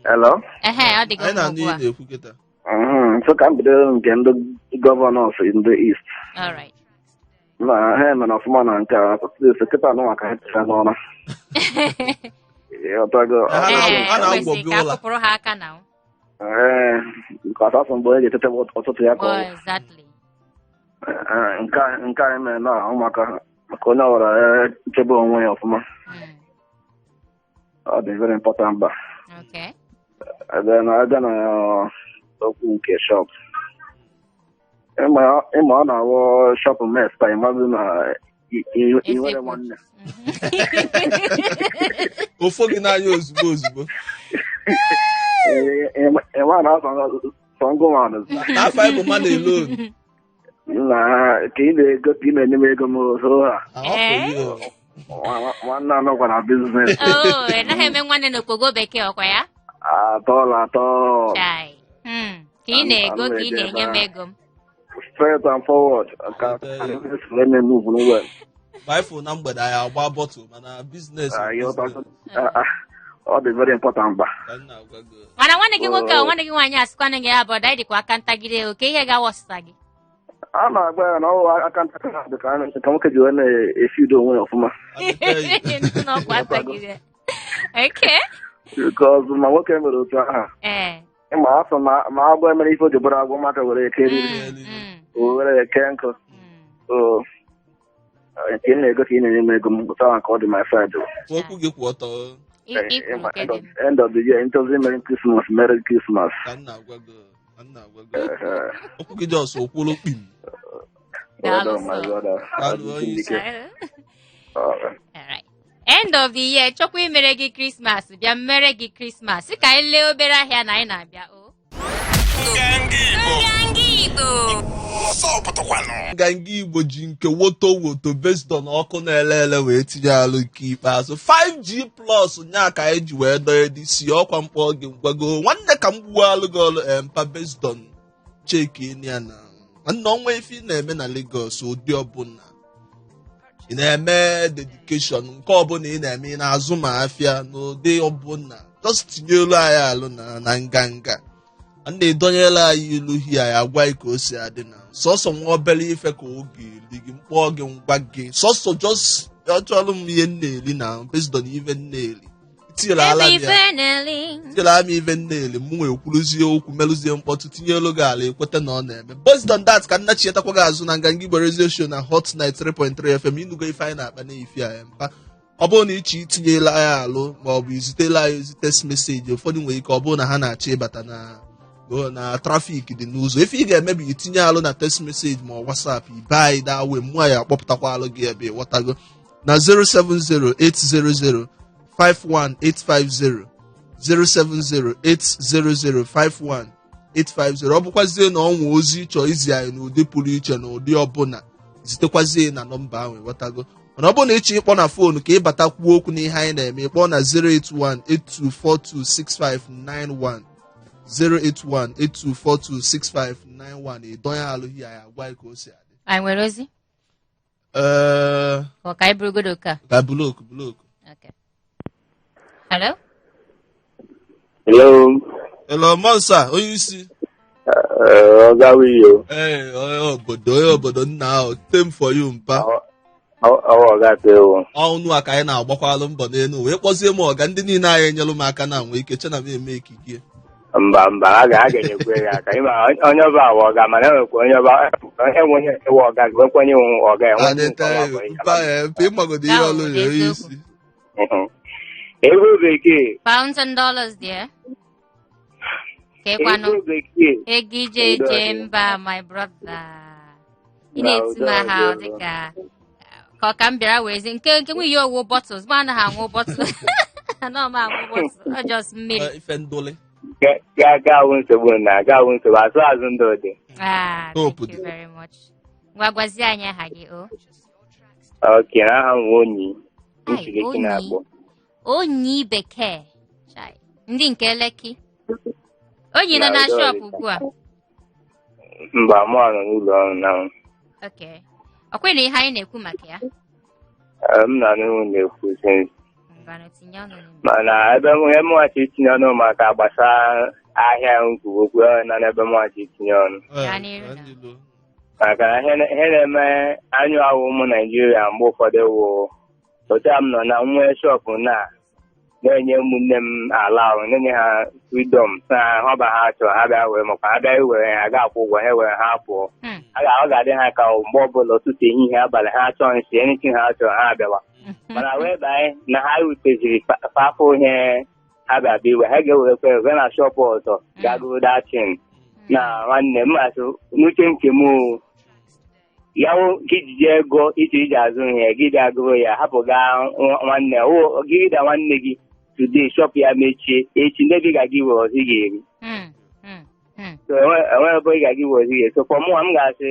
Hello? Ehe, ọ dịgo Anyị mma na-anụ ugbu ihe a. na-ekwu kịta. So ka m bido nke ndị governors ndị East. All right. Na ha mere ọfụma na nke a. Ọtụtụ kịta anụ maka ha tịcha n'ọra. Ịghọtago? Ha Ee, ha na-agwọ kwesịrị gị ka ụla. akụpụrụ ha aka na. Ee, nke asasụ mgbe onye ga-etete ụtụtụ ya ka Oh, ọ exactly. Ee, nke anyị mere na ahụ maka onye ọbụla chebe onwe ya ọfụma. Ọ dị very important ba. Ebe na abịa na okwu nke shop, ịma ọ na-awụ shop mes pa ịmazụ na ị nwere Eziokwu. nwanne. Ofo gị n'anya ozugbo ozugbo. Ịma na sọngụmanụ. N'afọ anyị bụ mmadụ alone. Na ka ị na-ego ka ị na-enye m ego m so ha. Ah, ọ for real. Nwanne anọkwa na business. Oh, ị naghị eme nwanne n'okpogo bekee, ọkwa ya? Atọla atọ. Chai. Ka ị na-ego ka ị na-enye m ego m. Straight and forward ka wee na-emove well. Ma ifụ na mgbede anyị agba bottle, mana business bụ business. Ọ dị very important ba. Ka m na-agwa gị. Mana nwanne gị nwoke ọ nwanne gị nwaanyị asịkwana gị ya bụ ọda dịkwa aka ntagide oke ihe ga-awọsịta gị. A na-agba ya na ọwụ aka ntakịrị dị ka nwoke ji wee na-efi udo onwe ya ọfụma. I tell you. N'ọkwa ntagide. Okay. Because ma nwoke mere otu aha, ịma afọ ma agwọ emere ife o ji bụrụ agwọ maka were eke eriri, o were eke nkụ. So nke ị na-ego ka ị na-enye m ego m pụta ka ọ dị my side. Kwuo okwu gị kwụ ọtọ. Ikwu nke End dị. End of the year, ntozi Merry Christmas, Merry Christmas. Ka m na-agwa gị, ka m na-agwa gị okwu gị just okwulu kpim. Well Daalụ done, my sir. brother. Daalụ, onye isi. Alright. Alright. End of the year, chọkwa imere gị Christmas, bịa mere gị Christmas. Sị ka anyị lee obere ahịa na anyị na-abịa o. Nganga Igbo. Nganga Igbo. Ọsọ pụtakwanụ. Nganga Igbo ji nke woto woto based on ọkụ na-ele ele wee tinye alụ nke ikpeazụ 5G plus nya ka anyị ji wee dọnye dị si ọkwa mkpọ gị ngwago nwanne ka m gbuo alụ gị ọlụ mpa based on cheki ya na nwanne ọnwa ife ị na-eme na Lagos, ụdị ọbụla ị na-eme, dedication nke ọbụla ị na-eme, ị na-azụ ma afịa n'ụdị ọbụla, just tinye elu anyị alụ na nganga a na-edonyela anyị ilu hi anyị agwa anyị ka o si adị na sọsọ nwa obere ife ka ọ ga-eri gị mkpọọ gị ngwa gị sọsọ just ọchọrọ m ihe m na-eri na based on ife m na-eri tinyere ala Ebe m ya ife na-eli. Tinyere ama ife m na-eri, mụ nwee kwuruzie okwu merụzie mkpọtụ tinye elu gị ala ekweta na ọ na-eme. Based on that ka nna chietakwa gị azụ na Nganga Igbo Radio Show na Hot 93.3 FM. Ịnụgo ife anyị na-akpa n'ifi anyị mpa, ọ bụrụ na ịchọ itinyela anyị alụ ma ọ bụ izitela anyị ozi text message, ụfọdụ nwere ike ọ bụrụ na ha na-achọ ịbata na traffic dị n'ụzọ, ife ị ga-eme bụ itinye alụ na text message ma ọ WhatsApp ibe anyị dawe mmụọ ya akpọpụtakwa alụ gị ebe ịghọtago na 07080051850, 07080051850. Ọ bụkwazie na ọnwa ozi chọọ izi anyị n'ụdị pụrụ iche na ụdị ọbụla, zitekwazie na nọmba ahụ, ịghọtago. Mana ọ bụrụ na ịchọ ịkpọ na phone ka ịbata kwuo okwu n'ihe anyị na-eme, ịkpọ na 08182426591, 08182426591. Ịdọnye alụghị anyị agwa anyị ka o si adị. Anyị nwere ozi? Ee, Ọ ka anyị burugodo ka. Ka buloku buloku. Okay. Hello? Hello, Hello, Monsa, onye isi. Ọga Wiyo. Ee, onye obodo nna ahụ, tem for you, mpa. Ọwa ọga tewo. Ọnụ a ka anyị na-agbakwalụ mbọ n'elu wee kpọzie m ọga. Ndị niile anyị enyelụ m aka na nwee ike che na m eme ikike. Mba mba, a ga-enyekwe gị aka. Ịma onye ọba awa ọga, mana enwekwa onye ọba enwe onye ewe ọga, nwekwa onye nwe ọga enwe onye nke ọma bụ onye Mpa, ee, mpa, ịmagodo ihe ọlụ ya, onye isi. Ego bekee. Pounds and dollars there. Ka ịkwanụ. Ego bekee. Ego ije eje mba, my brother. Ị na-eti m aha ọ dịka ka ọ ka m bịara werezi nke nwunye owu bottles, m anaghị aṅụ bottles. Anọ m aṅụ bottles, ọ just mmiri. Ee, ife ndụlị. Ga ga-awụ nsogbu na ga-awụ nsogbu azụ azụ ndụ dị. Ah, Hope thank you dị. very much. Ngwa, gwazie anyị aha gị o. Ok, na aha m Onyi. Ai, Nchileki Onyi. na-akpọ. Onyi bekee. Chai. Ndị nke Lekki. Onyi nọ na Na, udo shop dị. ugbu a? Mba, mụ nọ n'ụlọ ọrụ na. Okay. Ọ kwe na ihe anyị na-ekwu maka ya? M na n'ihu na-ekwu since. Ngwanụ, tinye ọnụ n'ime. Mana ebe m ihe mụghachi itinye ọnụ maka gbasara ahịa nkwu okwu ahụ na n'ebe mụghachi itinye ọnụ. Ee, Gaa n'iru gaa na. n'iru. Maka na ihe na-eme anyụ ahụ ụmụ Naijiria mgbe ụfọdụ wụ otu a m nọ na nwee shop na na-enye ụmụnne m ala ahụ, na-enye ha freedom na ha ọba ha chọrọ ha bịa were, makwa ha bịa iwere ha ga-akwụ ụgwọ ha were ha pụọ. Ọ ga-adị ha ka mgbe ọbụla, ụtụtụ, ehihie, abalị, ha chọọ nsị, anything ha chọrọ ha bịawa. Mana wee banye na ha ruteziri fafụ ihe ha bịa iwe, ha ga-ewerekwa ego na shop ọzọ gagoro datin na nwanne m asị n'uche nke m o, ya wụ gị jide ego iji iji azụ ihe gị bịa gụrụ ya hapụ gaa nwanne gị da nwanne gị today, shop ya mechie echi, ndị gị ga-aga iwe ọzọ ị ga-eri. So enwe ebe ị ga-aga iwe ọzọ ị ga-eri. So for mụnwa, m ga-asị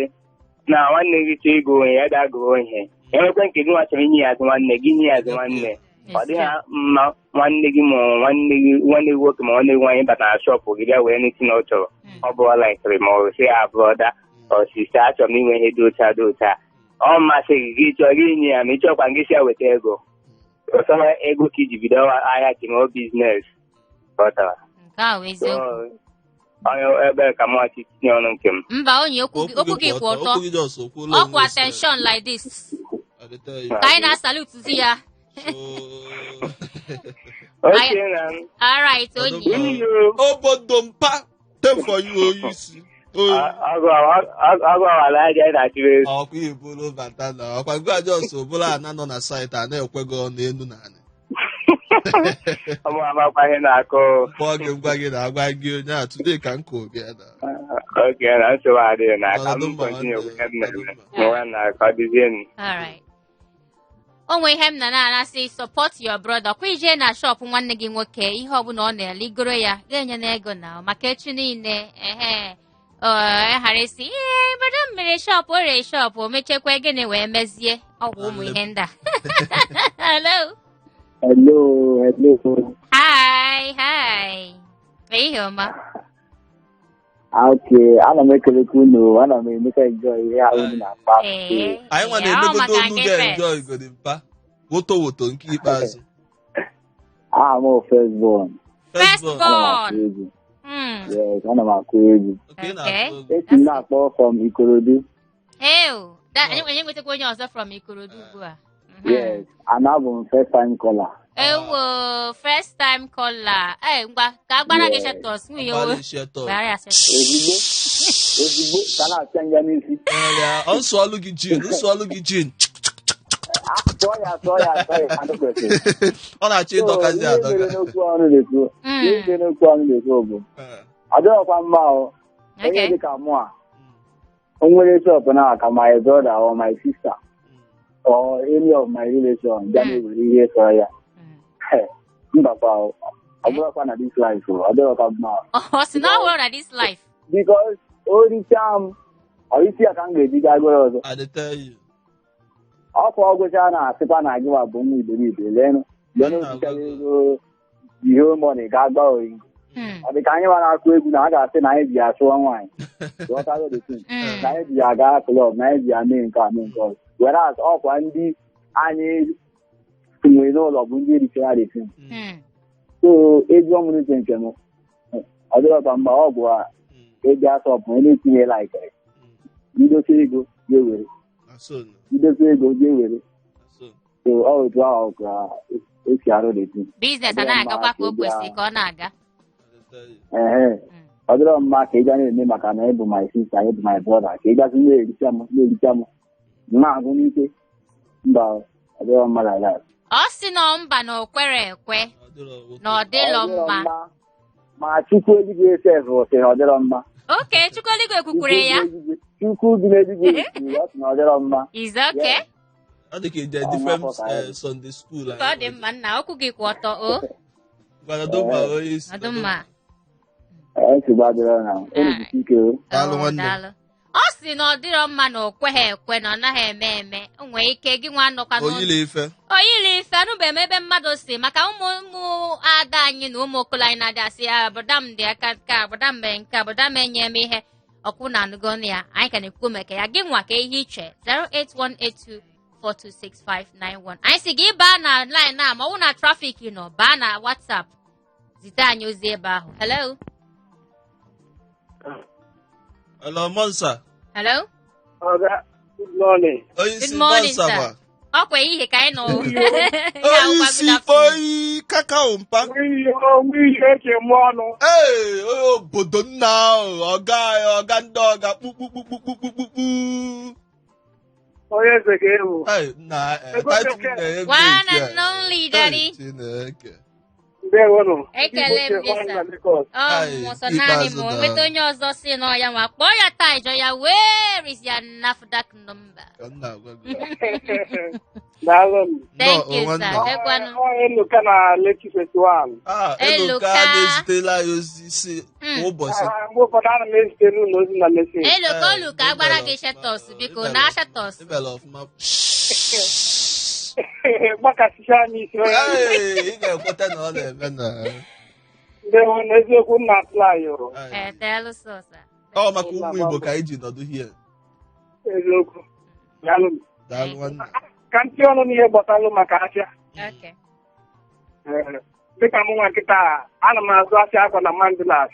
na nwanne gị chọọ ịgụ ihe, ya bịa gụrụ ihe. Enwekwe nke gị nwa chọrọ inye ya azụ nwanne gị, nye ya azụ nwanne. Ọ dịghị mma nwanne gị ma nwanne gị, nwanne gị nwoke ma nwanne gị nwaanyị bata na shop gị bịa wee n'isi na ọ chọrọ, ọ bụrụ laikiri ma ọ sị ya brother ọsịsa, achọrọ m inwe ihe dị otu a dị otu a, ọ masị gị, gị chọọ gị nye ya, ma ị chọkwa gị si ya weta ego ọsọ ego ka iji bido ahịa ka ime business ghọtara. Nke a wụ eziokwu. Onye ebe ka m nwachi tinye ọnụ nke m. Mba, onye, okwu gị kwụ ọtọ. Okwu gị just okwuola Ọkwa onwe attention like this. I dey tell you. Ka anyị na-asalutezi ya. Oke na. All right, onyi. Iyo. Obodo, mpa, tem for you, onye isi. Agụ awala aja ị na-achịrị. Ọkwa ibulu bata na ọkwa gwa just obula ana nọ na site a na-ekwe gị ọnụ elu na anị. Ọmụ amakwa ihe na-akụ. Kpọọ gị, ngwa gị na agwa gị onye a today ka m kụ gị na. Oke na nsogbu adịghị na ka Nọdụ m mma, continue nwanne, ihe m nọdụ na-eme mma. nwa na ka ọ dịzie. All right. O nwee ihe m na na-anasị, support your brother. Kwa ije na shop nwanne gị nwoke, ihe ọbụla ọ na-ele igoro ya, ga-enye na ego na maka echi niile ehe ọ ghara isi ihe brother m mere shop, o ree shop, o mechekwa gịnị wee mezie ọgwụ ụmụ ihe ndị a. Hello. Hello, hello. Hi, hi, ehihie ọma. Okay, ana m ekelekwa unu, ana m emeka enjoy ihe ahụ unu na-akpa. Ee. Anyị nwa Ọ na-emegodo maka onu gị gị first. enjoy godi, mpa, woto woto nke ikpeazụ. Aha m bụ Firstborn. First Firstborn. Ana m akụ born. egwu. Mm. Yes, ana m akụ egwu. Okay, ị Okay. na-akụ egwu. Esi m na-akpọ from Ikorodu. Ew, that anyị nwetakwa onye ọzọ from Ikorodu ugbu a. Yes, and abụ m first time caller. Ewo, first time caller. Ee, ngwa, ka agbara gị Yes. shetos nwunye Agbara o. shetos. Gbara ya shetos. Ozugbo, ozugbo ka na-apịa ya n'isi. Ọrịa, ọ nsụọlụ gị jin, nsụọlụ gị jin. Ah, tụọ ya, tụọ ya, tụọ ya, ka kwesịrị. Ọ na-achọ ịdọkazi So, ihe adọka. mere n'okwu ọnụ na-ekwu, ihe mere n'okwu ọnụ na-ekwu bụ, Eh, ọ dịghịkwa mma o. Onye dịka mụ a, o nwere shop na ka my brother or my sister or any of my relation bịa na-ewere ihe sọrọ ya. Mbakwa o. Ọ bụrụkwa na this life o, ọ dịghịkwa mma o. Ọ sị na ọ bụrụ na this life. Because o richaa m, ọ isi ya ka m ga-eji gaa goro ọzọ. I dey tell you. Ọkwa ọgwụcha na-asịkwa na gịwa bụ nwa iberibe, leenụ leenụ, ozichara ego ihe money ga-agba oyi. Ọ dị ka anyị nwa na-akụ egwu na a ga-asị na anyị ji ya chụọ nwaanyị. Ghọtago the thing? Mm. Na anyị ji ya gaa club, na anyị ji ya mee nke a, mee nke ọzọ. Whereas ọkwa ndị anyị nwere n'ụlọ bụ ndị richara the thing. So ezi ọmụnite nke m ọ dịrọkwa mgbe ọ bụ ego asọpụ onye na-etinye laikere idote ego ga-ewere idote ego ga-ewere. So ọ otu ahụ ka esi arụ the thing. Business a na-agakwa ka o kwesịrị ka ọ na-aga. Ee, ọ dịrọ mma ka ị ga na-eme maka na ịbụ my sister, ịbụ my brother, ka ị gasị na-ericha m na-ericha m na-agụ n'ike. Mba, ọ dịrọ mma like that. Ọ sị na mba na o kwere ekwe na ọ dịlọ mma. Ma Chukwu eluigwe sef sị na ọ dịrọ mma. Okay, Chukwu eluigwe kwukwere ya. Chukwu dị n'eluigwe kwuru ọ sị na ọ dịrọ mma. Is okay? Ọ dị ka ije different Sunday school. Ọ dị mma nna, okwu gị kwụ ọtọ o. Ọdụmma. Ọ sị na ọ dịrọ mma na o kweghị ekwe na ọ naghị eme eme. O nwee ike gị nwa nọkwa n'ụlọ. Oyili ife anụbeghị m ebe mmadụ si maka ụmụ ụmụ ada anyị na ụmụ okolo anyị na-adị asị ya bụda m dị aka nke a, bụda m mere nke a, bụda m enye m ihe. Ọkwụ na anụgo ya, anyị ka na-ekwu maka ya. Gị nwa ka ihe iche 08182426591. Anyị sị gị baa na line a ma ọ bụ na trafik nọ, baa na WhatsApp zite anyị ozi ebe ahụ. Hello. Hello, Monsa. Hello. Oga, good morning. Good morning, sir. Ọkwa ihe ka anyị nọ. Onye isi oyi kakao mpa. Ee, onye obodo nna ahụ, ọga anyị, ọga ndị ọga kpukpukpukpukpukpukpu. Onye eze ga-ewu. Ee, nna, title na-enye One and only, daddy. Chineke. Ekele m gị sir. Ọ mụsọ naanị m nweta onye ọzọ si na ọya nwa kpọọ ya taa ịjọ ya where is your NAFDAC number? Thank you sir. Ekwanụ. Eluka na Lekki Festival. Eluka na-ezitela ya ozi si ụbọchị. Mgbe ụfọdụ ana m ezitere ụlọ ozi na meseji. Eluka Oluka agbara gị shetos biko na shetos. Ịbịala ọfụma. Gbakasịcha anyị isi. Ị ga-ekweta na ọ na-eme na ndewo na eziokwu m na-aplai. Ọ maka ụmụ Igbo ka anyị ji nọdụ hie. Eziokwu. Daalụ nwanne. Ka ntị ọnụ n'ihe gbasalụ maka afịa. Dịka mụ nwa nkịta, ana m azụ afịa akwa na Mandilas.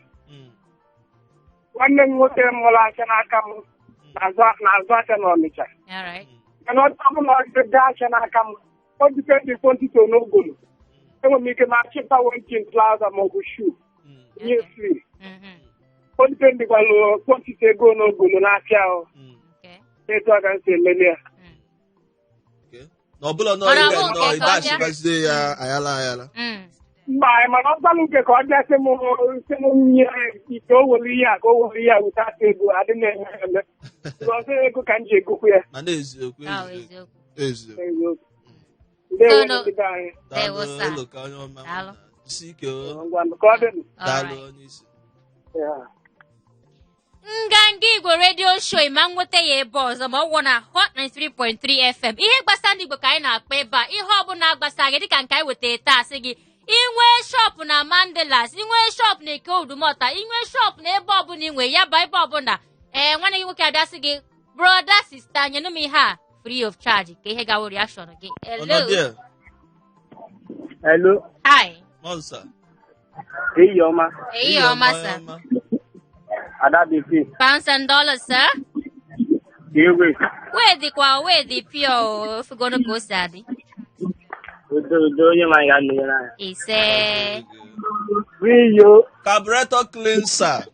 Nwanne m nwoke mụrụ afịa n'aka m na-azụ afịa n'Ọnịcha. Mana ọ bụ na ọ dị afịa n'aka m, ọ dịpe dị kwọntiti n'ogolo. Enwere m ike ma chịta wentin plaza ma ọ bụ shu nye free. O dipendịkwalụ kwọntiti ego n'ogolo n'afịa ahụ. Etu a ka m si emeli ya. Na ọbụla nọ ịdachịbazie ya ayala ayala. Mba, mana ọ gbalụ nke ka ọ bịa sị m nye ike o were ihe a ka o were ihe a weta aka ego adị m eme eme. Ọzọ ego ka m ji egokwu ya. Mana eziokwu eziokwu. Nganga Igbo redio show ma nweta ya ebe ọzọ ma ọ gwụ na Hot 93.3 FM. Ihe gbasara ndị Igbo ka anyị na-akpa ebe a, ihe ọbụla gbasara gị dịka nke anyị wetara taa sị gị inwe shop na Mandilas, inwe shop na Eke Udumota, inwe shop na ebe ọbụla inwe ya ba ebe ọbụla. Ee, nwanne gị nwoke abịa sị gị brother sister nyenụ m ihe a free of charge ka ihe gawo reaction gị. Hello. Hello. Hi. Monsa. Eyi ọma. Eyi ọma sir. Ada Bekee. Pounds and dollars sir. Ewe. Wee dịkwa wee dị pure ofugonu ka o si adị. Udo udo onye ma ya nụnyere anyị. Ise. Wiyo. Carburetor cleanser.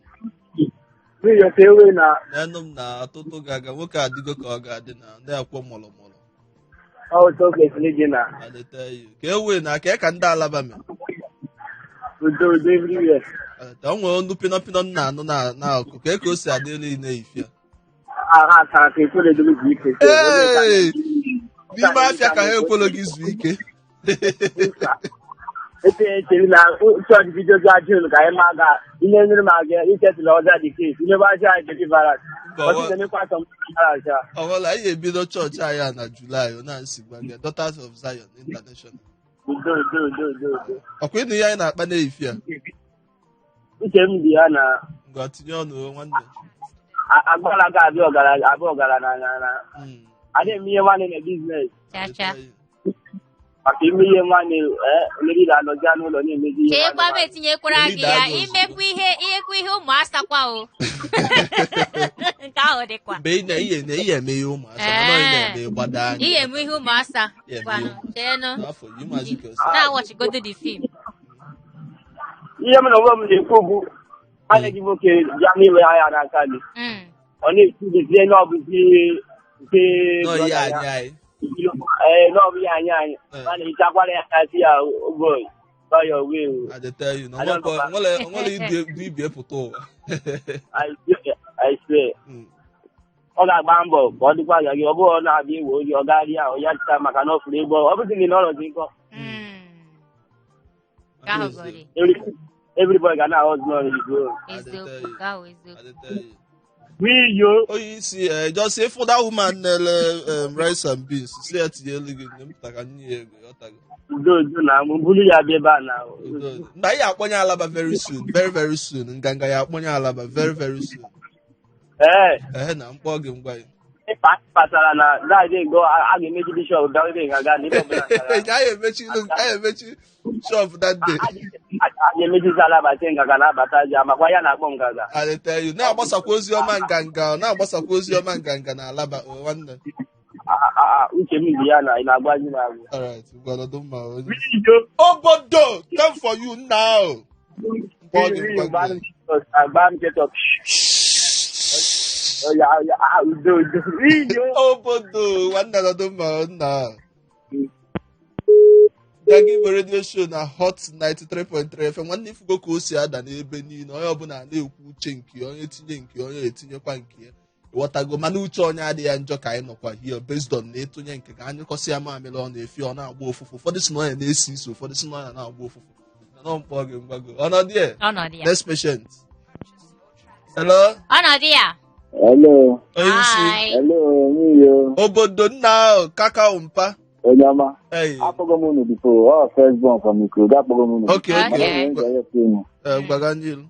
Wiyo ka ewe na. N'enu m na atụtụ ga-aga nwoke adịgo ka ọ ga-adị na ndị akwọ mọlọmọlọ. Ọ ụtọ kwesịrị gị na. Ka ewe na ka ka ndị alaba mee. Udo udo everywhere. O nwere onu pinọpinọ nna anụ na akụ ka ka o si adị elu na-efia. Aha tara ka ekwere gị zuo ike. Ee, n'ime afịa ka ha ekwere gị zuo ike. Echere na chọọchị bido gị ajụ ka anyị ma ga ihe nri ma ga ichetụla ọza dị kes ihe bụ aja anyị deliverance. Ọbụla anyị ebido chọọchị anyị a na Julaị ọ na-esi gwa gị Daughters of Zion International. Ọkwa ịnụ ihe anyị na-akpa n'efi a? Uche m dị ya na ngwa tinye ọnụ nwanne. Agbala ga-abịa ọgaranya na A na-eme ihe nwanne na business. Chacha. Maka ime ihe nwanne, onye niile anọzi n'ụlọ na-emezi ihe. Cheekwa m nwanne. etinyekwara gị ya imekwa ihe ihekwa ihe ụmụasakwa o. Nke ahụ dịkwa. Mgbe ị na ihe na ihe eme ihe ụmụasa, mana ọ ị na-eme gbado anya. Ihe eme ihe ụmụasa. Ihe eme Gwanụ, ihe. cheenụ. N'afọ yi maazị ka osi. Na-awọchigodo the film. Ihe m na onwe m na-ekwu bụ nwanne gị nwoke bịa n'ime ahịa n'aka gị. Ọ na-ekwubizie na ọ bụzi nke Nọ ihe brother ya. anyị anyị. Ee, na ọ bụ ihe anyị anyị. Eh. Mana ichakwara ya aka sị ya, "Oh boy, buy your way o." I dey tell you na I don't know. nwere ibi ibi pụta ụwa. I swear. Ọ ga-agba mbọ ka ọ dịkwa ya gị, ọ bụghị ọ na-abịa iwe oyi, ọ gaghị ahụ ya chịta maka na ọ furu ego, ọ bụzi na ọ nọzi nkọ. Nke ahụ gọrị. Everybody ga na-ahọzi n'ọrụ igbo. Eziokwu, nke ahụ eziokwu. I dey tell you. Wiyo. Onye isi just say for that woman na-ele rice and beans, si ya tinye elu gị nye m pụta ka nye ya ego, ghọtago. Udo udo na mụ buru ya bịa ebe a na. Udo. Na anyị akpọnye Alaba very soon, very very soon. Nganga ya akpọnye Alaba very very soon. Ee. Ehe, na mkpọ gị ngwa ya. Ịkpa kpatara na daadị go a ga-emechi bishọp bịa ebe nga na ebe ọbụla nganga. Anyị emechi shop that day. A ga-emechizi alabata nganga na-abata ji amakwa ya na-akpọ nganga. I dey tell you, na-agbasakwa ozi ọma nganga, na-agbasakwa ozi ọma nganga na Alaba, o nwanne. Uche m dị ya na ị na-agbazi m agwụ. All right, ngwa nọdụ mma onye. Wiyo. Obodo, come for you now. Mkpọ gị ngwa gị. Agba m ketọp. Oya oya, ah, udo udo. Wiyo. Obodo, nwanne nọdụ mma nna. Nganga Igbo radio show na Hot 93.3 FM. Nwanne, ifugo ka o si ada n'ebe niile, onye ọbụla na-ekwu uche nke ya, onye tinye nke ya, onye etinyekwa nke ya, ịghọtago? Mana uche onye adịghị ya njọ ka anyị nọkwa here based on na ịtụnye nke ka anyụkọsị ya mamịrị, ọ na-efi, ọ na-agba ụfụfụ. Ụfọdụ si na ọ ya na-esi isi, ụfọdụ si na ọ ya na-agba ụfụfụ. Na mkpọ gị mgbago ọnọdụ ya. Ọnọdụ ya. Next patient, hello. Ọnọdụ ya. Hello. Onye isi. Hi. Hello, nwunye. Obodo nna ahụ kaka mpa. Onye ọma. Hey. Akpọgo m unu before. Ọ first born from Ikorodu, akpọgo m unu. Okay. Mana Okay. enwere m ga-ewepụ unu. Gbaga n'ilu.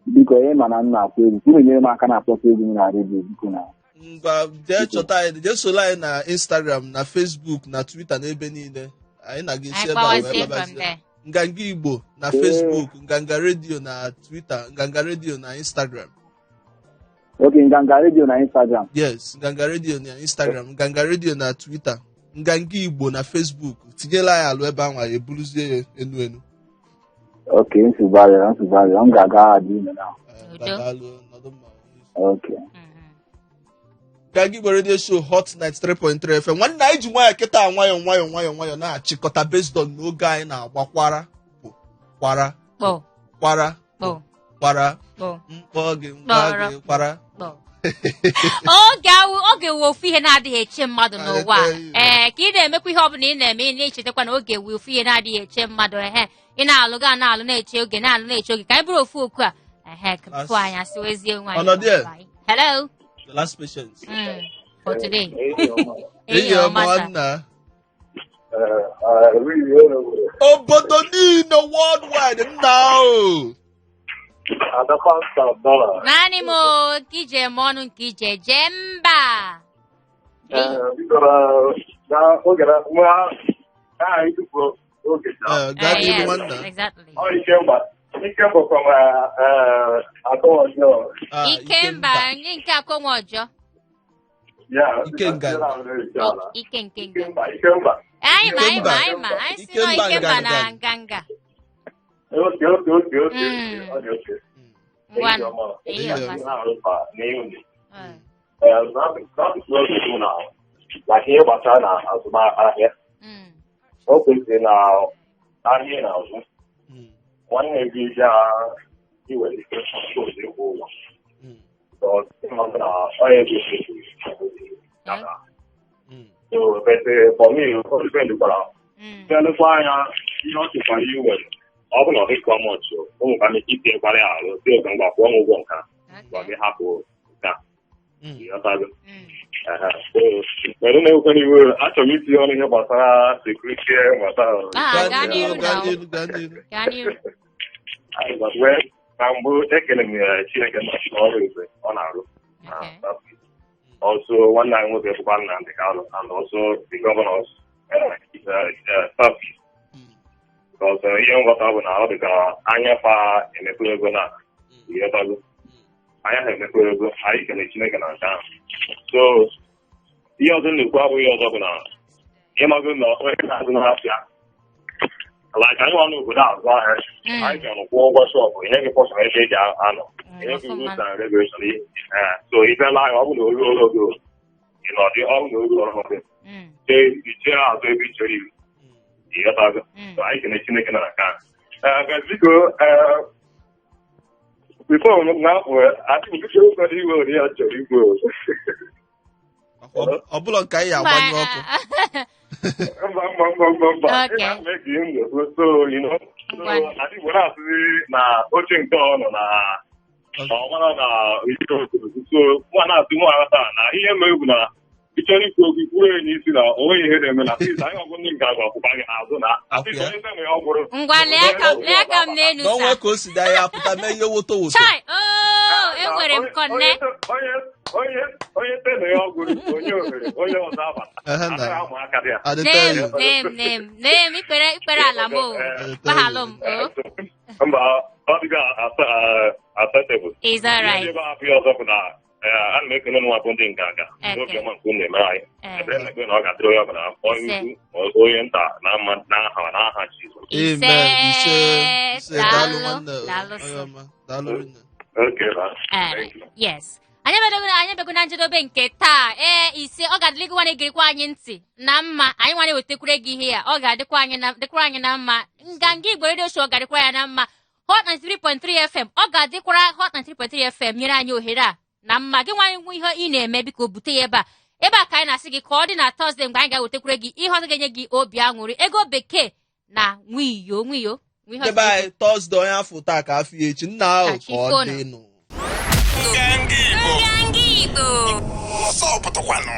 Biko, onye ma na m na-akpọ egwu, unu nyere m aka na-akpọta egwu m na redio, biko na. Ngwa, jee chọta anyị, jee soro anyị na Instagram na Facebook na Twitter na ebe niile anyị na gị si Anyị ebe a wee kpawazie from kpabazie. there. Nganga Igbo na Facebook, Nganga Radio na Twitter, Nganga Radio na Instagram. Okay, Nganga Radio na Instagram. Yes, Nganga Radio na Instagram, Nganga Radio na Twitter, Nganga Igbo na Facebook. Tinyela anyị alụ ebe ahụ, anyị eburuzie ya enu enu. Okay, nsogbu adịrọ, nsogbu adịrọ. M ga-aga adị ime na. Udo. Gbadalụ, nọdụ mma. Okay. Nganga Igbo Radio Show, Hot 93.3 FM. Nwanne, anyị ji nwayọ kịta, nwayọ nwayọ nwayọ nwayọ na-achịkọta based on n'oge anyị na-agba kwara bụ kwara. Kpọ. Kwara. Kpọ. Kwara. Kpọ. Mkpọ gị ngwa. Kpọrọ. Gị kwara. Kpọ. Oge awụ oge wụ ofu ihe na-adịghị eche mmadụ n'ụwa a. Ee, ka ị na-emekwa ihe ọbụla ị na-eme, ị na-echetakwa na oge wụ ofu ihe na-adịghị eche mmadụ. Ehe, ị na-alụ ga na-alụ na-eche oge, na-alụ na-eche oge. Ka anyị bụrụ ofu okwu a, ehe, tupu anyị asịwezie nwa anyị. Ọnọdụ ya? Hello. The last patient. For today. Enyi ọma. Ọma, sir. Nna obodo niile worldwide, nna o. Naanị m o, nke ije eme ọnụ, nke ije jee mba. Eh, gaa Eh, n'ihu yes, nwanna. exactly. Ikemba from Atọ. Ah, Ikemba ndị nke akọnwa ọjọọ. Ikenga. Ike nke nga. Ikemba, Ikemba. Anyị ma, anyị ma, Ikemba. anyị ma, anyị si nọ Ikemba. Ikemba na Nganga. nganga. Okay. Ọ dị okay. Ngwanụ, ihe Ihe ọma. Maka ihe gbasara na azụmahịa, o kwesịrị na ahịa ị na-azụ, nwanne gị bịa iwere ike ịkwụ ụgwọ. Na onye ga-ekwesịrị. So, but for me, o depend-kwara. Bịa anya ihe ọ chịkwara iwere, ọ bụ na ọ dịkwa much, o nwekwara ike itinyekwara ya arụ si oge ngwa kwụọ m ụgwọ nka, gwa gị hapụ nke a. Ịghọtago? Ehe. So, kedu na-ewekwana iwe, achọrọ m itinye ọnụ ihe gbasara security gbasara Ah, Gaa gaa n'ihu, n'ihu gaa na n'ihu, gaa n'ihu. Gaa n'ihu. Well, na mbụ ekele m ya Chineke na ọrụ ebube ọ na-arụ na South East. Also nwanne anyị nwoke bụkwa Nnamdi Kanu and also the governors South East. Because ihe nghọta bụ na ọ dị ka anya fa emepere ego na ịghọtago anya ha emepere ego. Anyị kele Chineke na nke ahụ. So ihe ọzọ m na-ekwu abụghị ọzọ bụ na ịmago na onye na-azụ n'afịa, like anyị nwa n'obodo azụ ahịa, anyị ga kwụọ ụgwọ shop, ihe gị portion ebe eji anọ, ihe gị rules and regulation. So ibela ahịa, ọ bụ na olu olu ogo ị nọdị, ọ bụ na olu ọrụ gị jee iche azụ ebe i chere iru, ịghọtago. So anyị kene Chineke na nke ahụ. Ee, biko, before m na-apụ, adị m biko ụfọdụ iwe ori ya chọrọ igwe. Ọ bụla nke anyị agbanyụ ọkụ. Mba, mba, mba, mba, mba. Okay. Ị na-eme ka ihe m ga-ekwu. So so Ngwa. adị Igbo na-asịzi na oche nke ọ nọ na ọ mara na ike obodo. So mụ na-asị mụ aghọta na ihe mere bụ na ị chọrọ ikwu okwu, ikwuru ya n'isi na o nweghị ihe na-eme na please, anyị ọgwụ ndị nke agwa akwụkwọ gị n'azụ na at least onye sị na ya ọ gwụrụ. Ngwa, lee ka m n'elu. Na onwe Sa ka o si dị anyị apụta mee ihe woto woto. Chai, oh, enwere m kọnne. Onye sị na ya ọ gwụrụ, onye ohere onye ọzọ abata. Ehe, na. Anaghị amụ aka dị ya. Adịta Nem you. nem nem nem, ikpere ala m o. Gbaghalụ m o. Mba, ọ dịghị acceptable. Is alright. Ihe ebe ahụ ya ọzọ bụ na ana m ekene nwa bụ ndị nke aga obiọma nke unu na-emere anyị. Ebere na ekpere na ọ ga-adịrị onye ọbụla, onye ukwu, onye nta, na mma n'aha Jizọs. Amen. Ise, ise. Daalụ Daalụ, nwanne. Daalụ Onye sọ. ọma, daalụ rinne. Okay, na. Thank you. Yes, anyị abịago na njedebe nke taa. Ee, ise, ọ ga-adịrị gị nwa na-egerikwa anyị ntị na mma. Anyị nwa na-ewetakwure gị ihe ya, ọ ga-adịkwa anyị na dịkwara anyị na mma. Nganga Igbo Radio Show, ọ ga-adịkwa ya na mma. Hot 93.3 FM, ọ ga-adịkwara Hot 93.3 FM nyere anyị ohere a na mma. Gị nwa nwe ihe ị na-eme, biko bute ya ebe a, ebe a ka anyị na-asị gị ka ọ dị na Thursday, mgbe anyị ga-ewetakwure gị ihe ọzọ ga-enye gị obi aṅụrị. Ego bekee na nwiyo nwiyo nwe ihe ọzọ. Ebe anyị Thursday, onye afọ taa ka afọ ya echi nna ahụ Ka chi ka ọ fonu. dị nụ. Nganga Igbo. Nganga Igbo. Ọsọ pụtakwanụ.